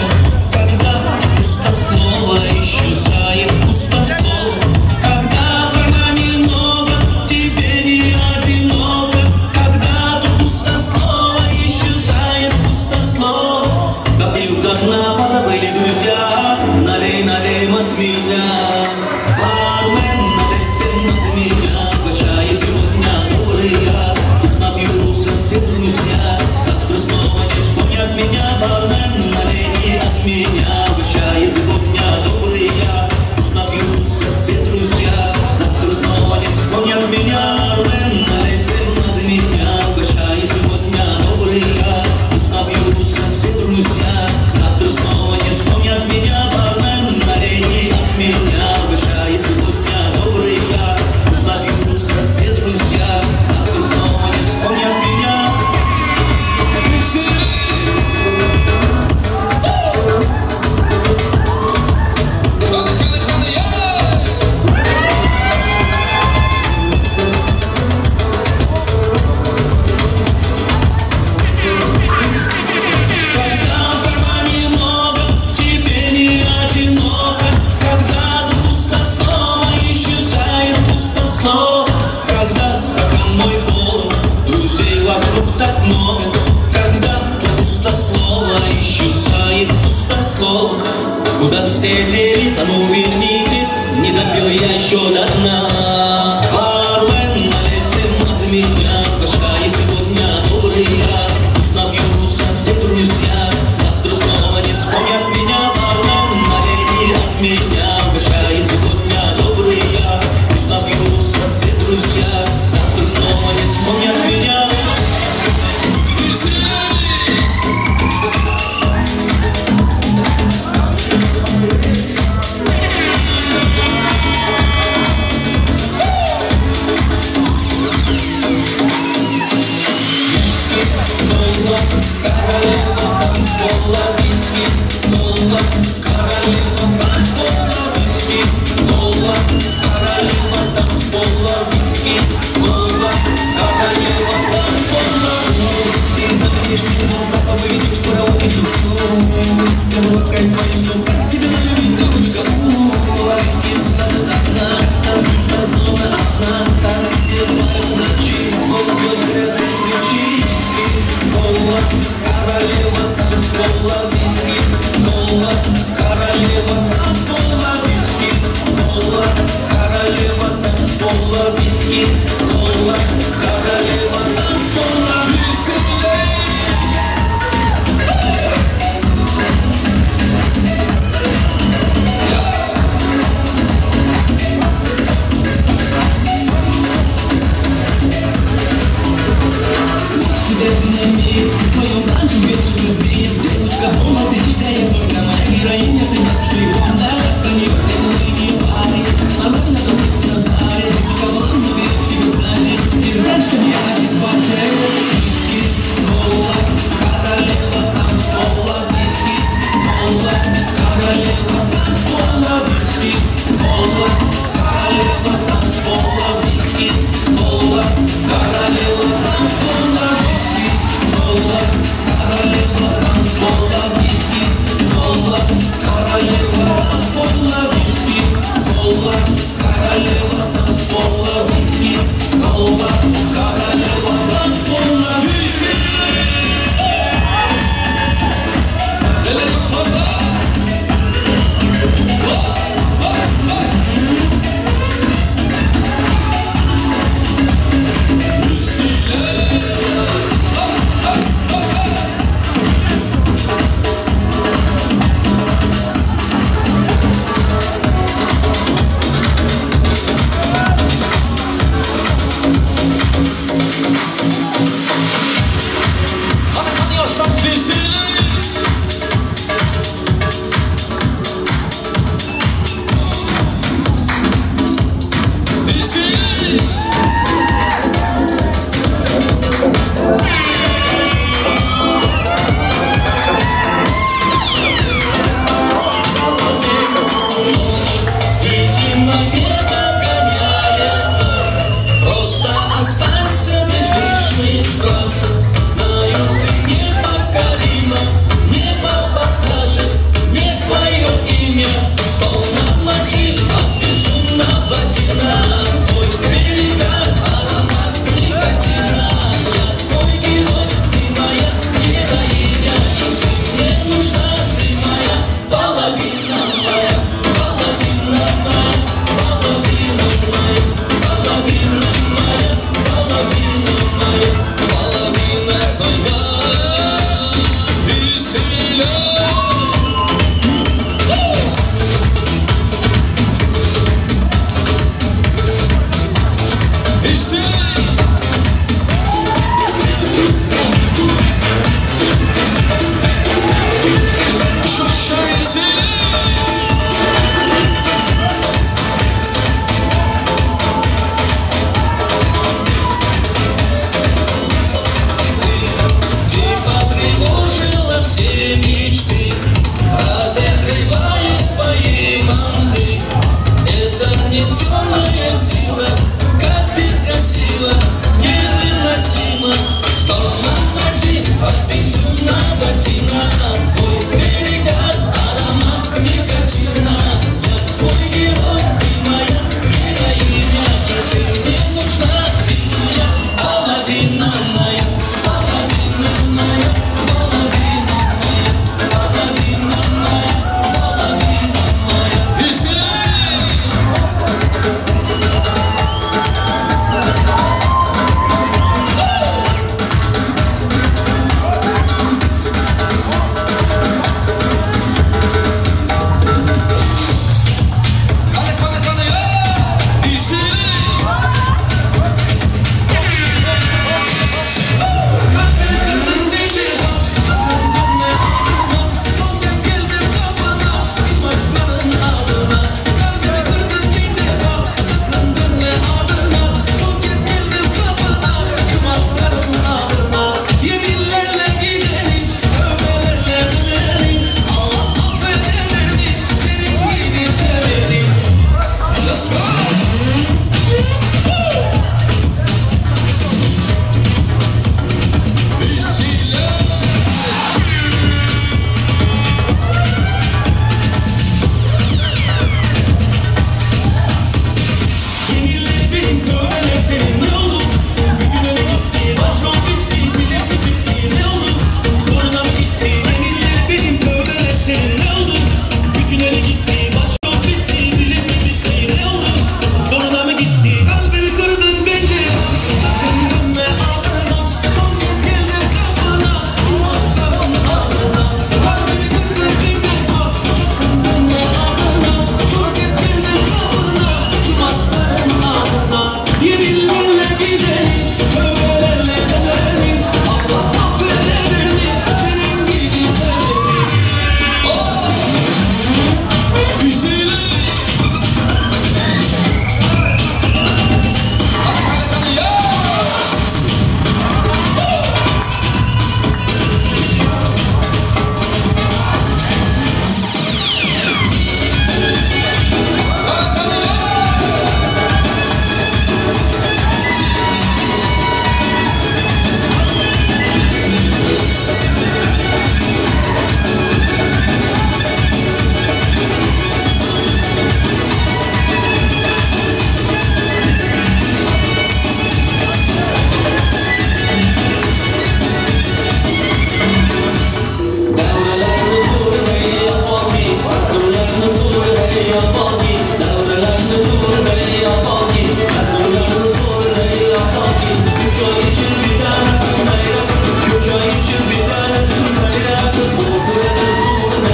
[SPEAKER 1] когда пустослова исчезает пустослов, когда в кармане много, тебе не одиноко, когда тут пустослова исчезает пустослов. Допив до дна, позабыли друзья, налей, налей от меня. Бармен, налей всем от меня, угощай сегодня добрый я. Пусть напьются все друзья, завтра снова не вспомнят меня. Бармен, налей не от меня, угощай сегодня добрый я. Пусть напьются все друзья, завтра снова не вспомнят меня. Бармен, налей всем от меня, угощай сегодня добрый я. Пусть напьются все друзья, завтра снова не вспомнят меня. Бармен, налей не от меня, угощай сегодня добрый я. Пусть напьются все друзья, завтра снова не вспомнят меня. Когда в кармане много, тебе не одиноко, когда тут пустослова исчезает пустослов, когда стакан мой полон, друзей вокруг так много, когда тут пустослова исчезает пустослов. Куда все делись, а ну вернитесь, не допил я еще до дна. Бармен, налей всем от меня, угощай сегодня добрый я. Пусть напьются все друзья, завтра снова не вспомнят меня. Бармен, налей не от меня, угощай сегодня добрый я. Пусть напьются все друзья, завтра снова не вспомнят меня. Королева танцпола, виски, кола, королева танцпола, виски, кола, королева танцпола, виски, кола, королева танцпола. Ты забудешь, ты глаза выведешь, караоке чуть-чуть. Я буду ласкать твою слезу, как тебя любит девочка. Орешки даже до дна, станцуешь снова одна, так где ночи, словно звезды рядом свечи. Кола, королева танцпола, виски, кола, королева танцпола, виски, кола, королева танцпола, виски, кола, королева танцпола, виски. Тебя динамит, в своем танце вечер любви. Девочка,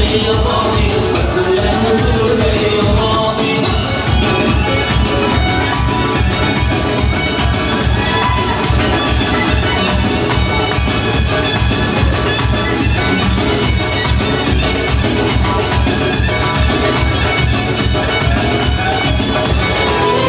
[SPEAKER 1] apaki, bazmlarni zo'rday apaki.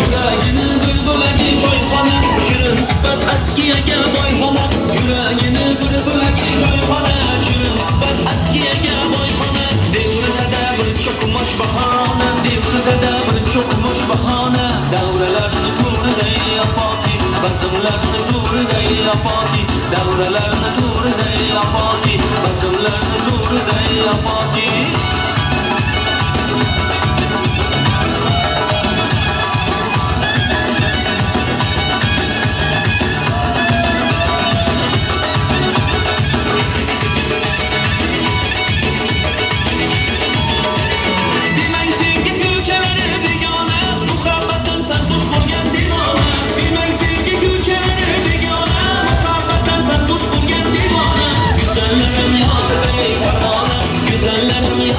[SPEAKER 1] Yuragini bir bo'lagi choyxona, shirin suhbat askiyaga boyxona. Yuragini bir bo'lagi choyxona, shirin suhbat askiyaga boyxona. Devrasada bir cho'kmosh bahona, devrasada bir cho'kmosh bahona. Davralarni to'riday apaki, bazmlarni zo'riday apaki. Davralarni to'riday apaki, bazmlarni zo'riday apaki. Güzellerim.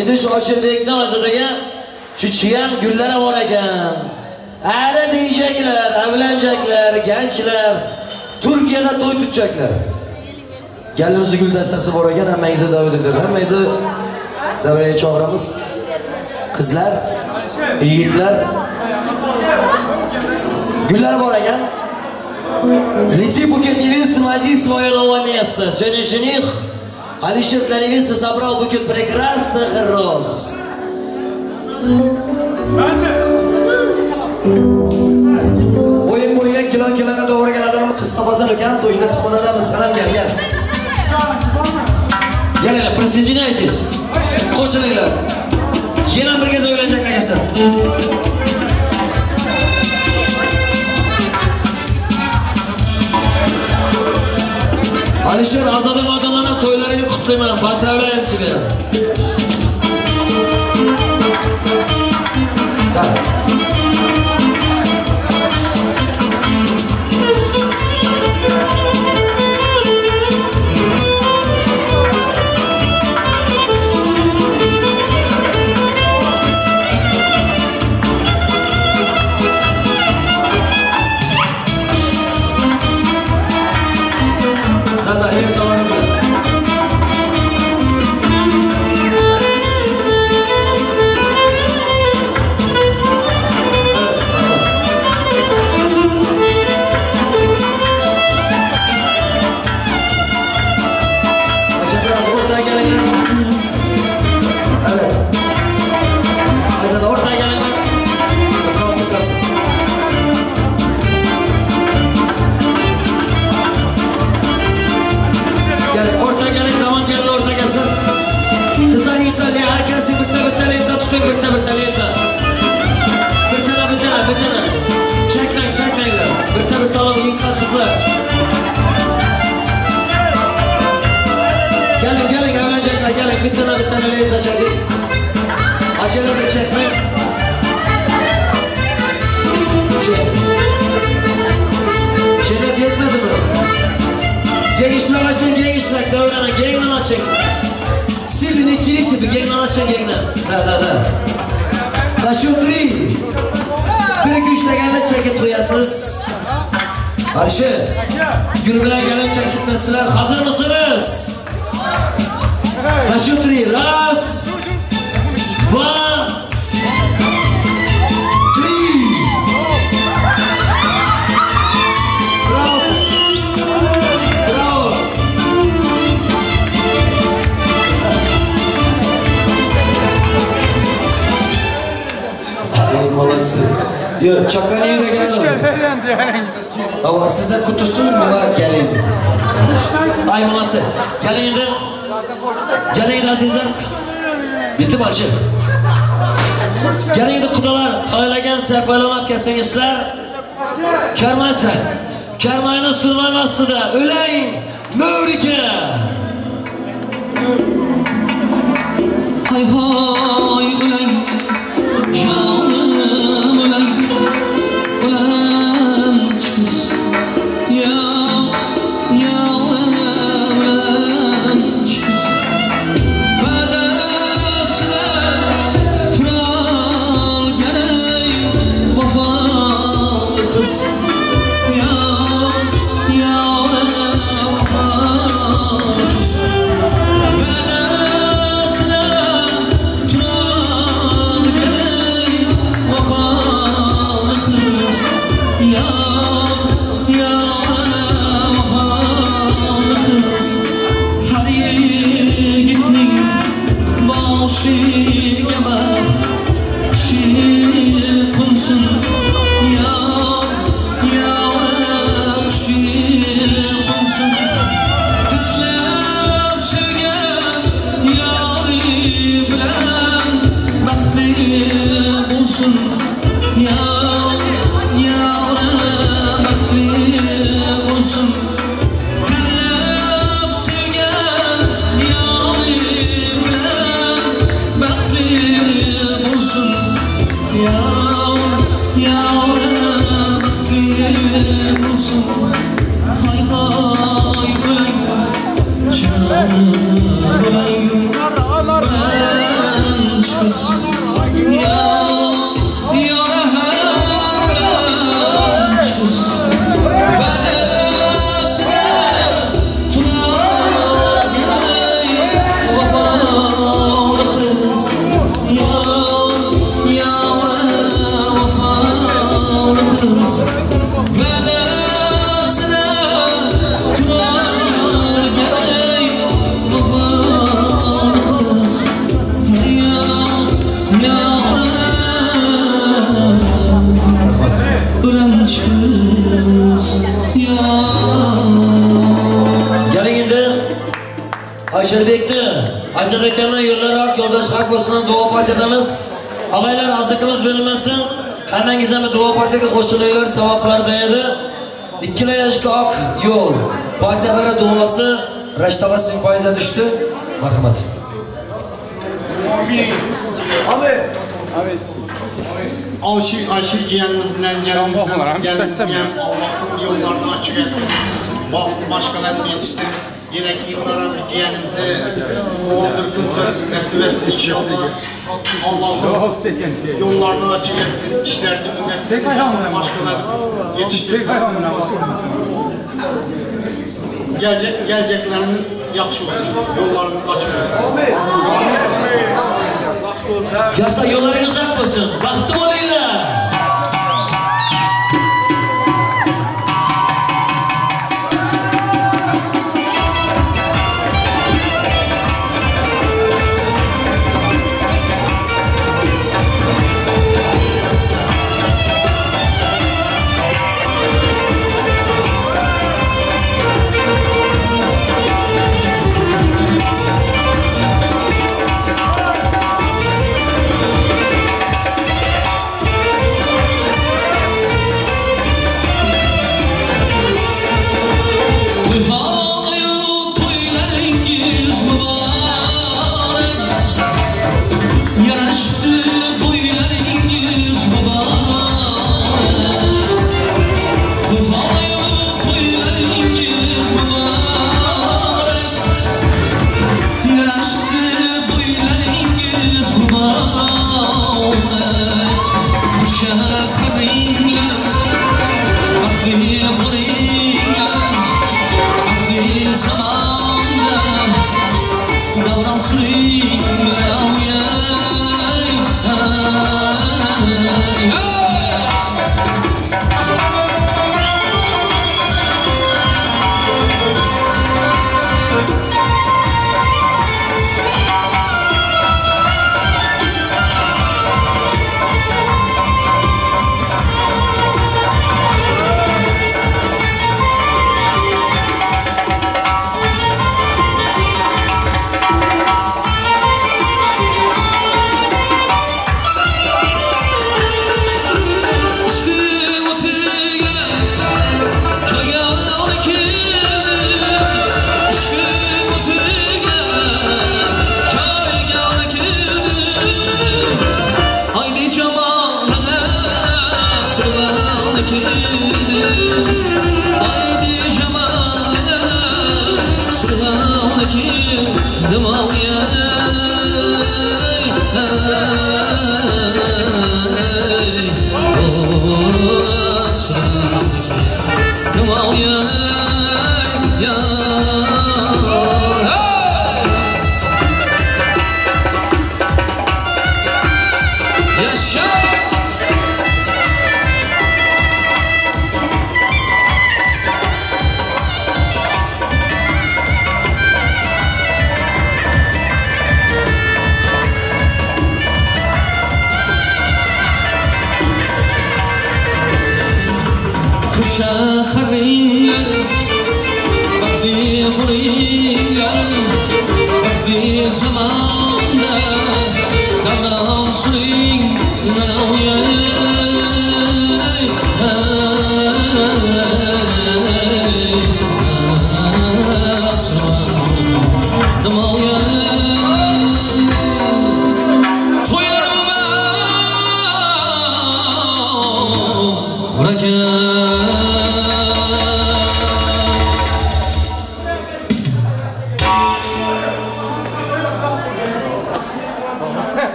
[SPEAKER 3] Endi shu Oshirbekdan Ozodga shu chiyan gullari bor ekan. Ari deyacaklar, evlenecekler, gençler, Türkiye'de toy tutacaklar. Gelinimizi gül destesi bor ekan, hammangizni davet ediyorum. Hammangizni davraya chaqiramiz. Qizlar, yigitlar, gullar bor ekan. Лети, букет невесты, найди свое новое место. Сегодня жених Алишер для невесты собрал букет прекрасных роз. Bo'yin bo'yiga kilon kilonga to'g'ri keladi. Qiz topasan ekan, to'yda qismanadamiz. Sanam gel, gel. Gelinglar, присоединяйтесь. Qo'shilinglar. Yana birga o'ylanacak akasi. Alisher Azoda odamlarning to'ylarini qutlayman. Поздравляем тебя. Да. Kermayni surman ostida o'lang Mo'rika.
[SPEAKER 1] Hay hay o'lang jonim o'lang o'lang chiqiz ya ya o'lang chiqiz badasida turalganay vafoli qiz. Hay hay qiz Yora o'lanchi qiz Va'dasida turarganay vafoli qiz Yora vafoli qiz Va'dasida turarganay vafoli qiz O'lanchi qiz
[SPEAKER 3] Keling endi Aysherbekni, Aysherbek akamni yo'llari oq, yo'ldosh haq bo'lsin, duo fotiha etamiz. Og'aylar, azizimiz bo'lmasin. Hammangiz ham duo fotihaga qo'shilinglar, savoblar beradi. Ikkala yoshga oq yo'l. Fotiha berib duosi Rashtova sinfoyiga tushdi. Marhamat.
[SPEAKER 6] Amin. Amin. Amin. Aşir giyenimiz bilen gelenimiz Allah'ın yollarını açık etsin. Bahtı başkalarını yetiştir. Yeneki yıllara bir giyenimizi oğuldur kızdır nasip etsin inşallah. Allah'ın yollarını açık etsin. İşlerini ünletsin. Başkalarını yetiştir. Geleceklerimiz yaxşı olsun. Yollarımız açık olsun.
[SPEAKER 3] Yasa yollarınız ak olsun. Bahtı olaylar.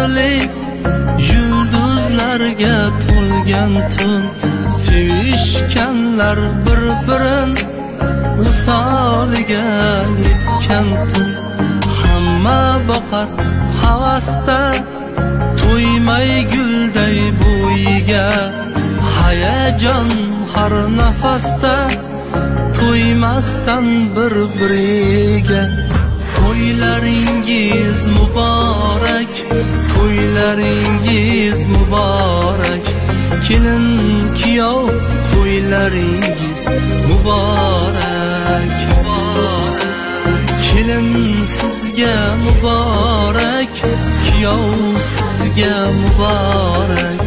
[SPEAKER 1] sehrli yulduzlarga to'lgan tun. Sevishganlar bir-birin visoliga yetgan tun. Hamma boqar havasda to'ymay gulday bo'yiga, hayajon har nafasda to'ymasdan bir-biriga. To'ylaringiz muborak, to'ylaringiz muborak, kelin kuyov to'ylaringiz muborak. Kelin sizga muborak, kuyov sizga muborak,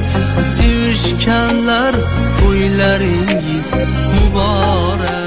[SPEAKER 1] sevishganlar to'ylaringiz muborak.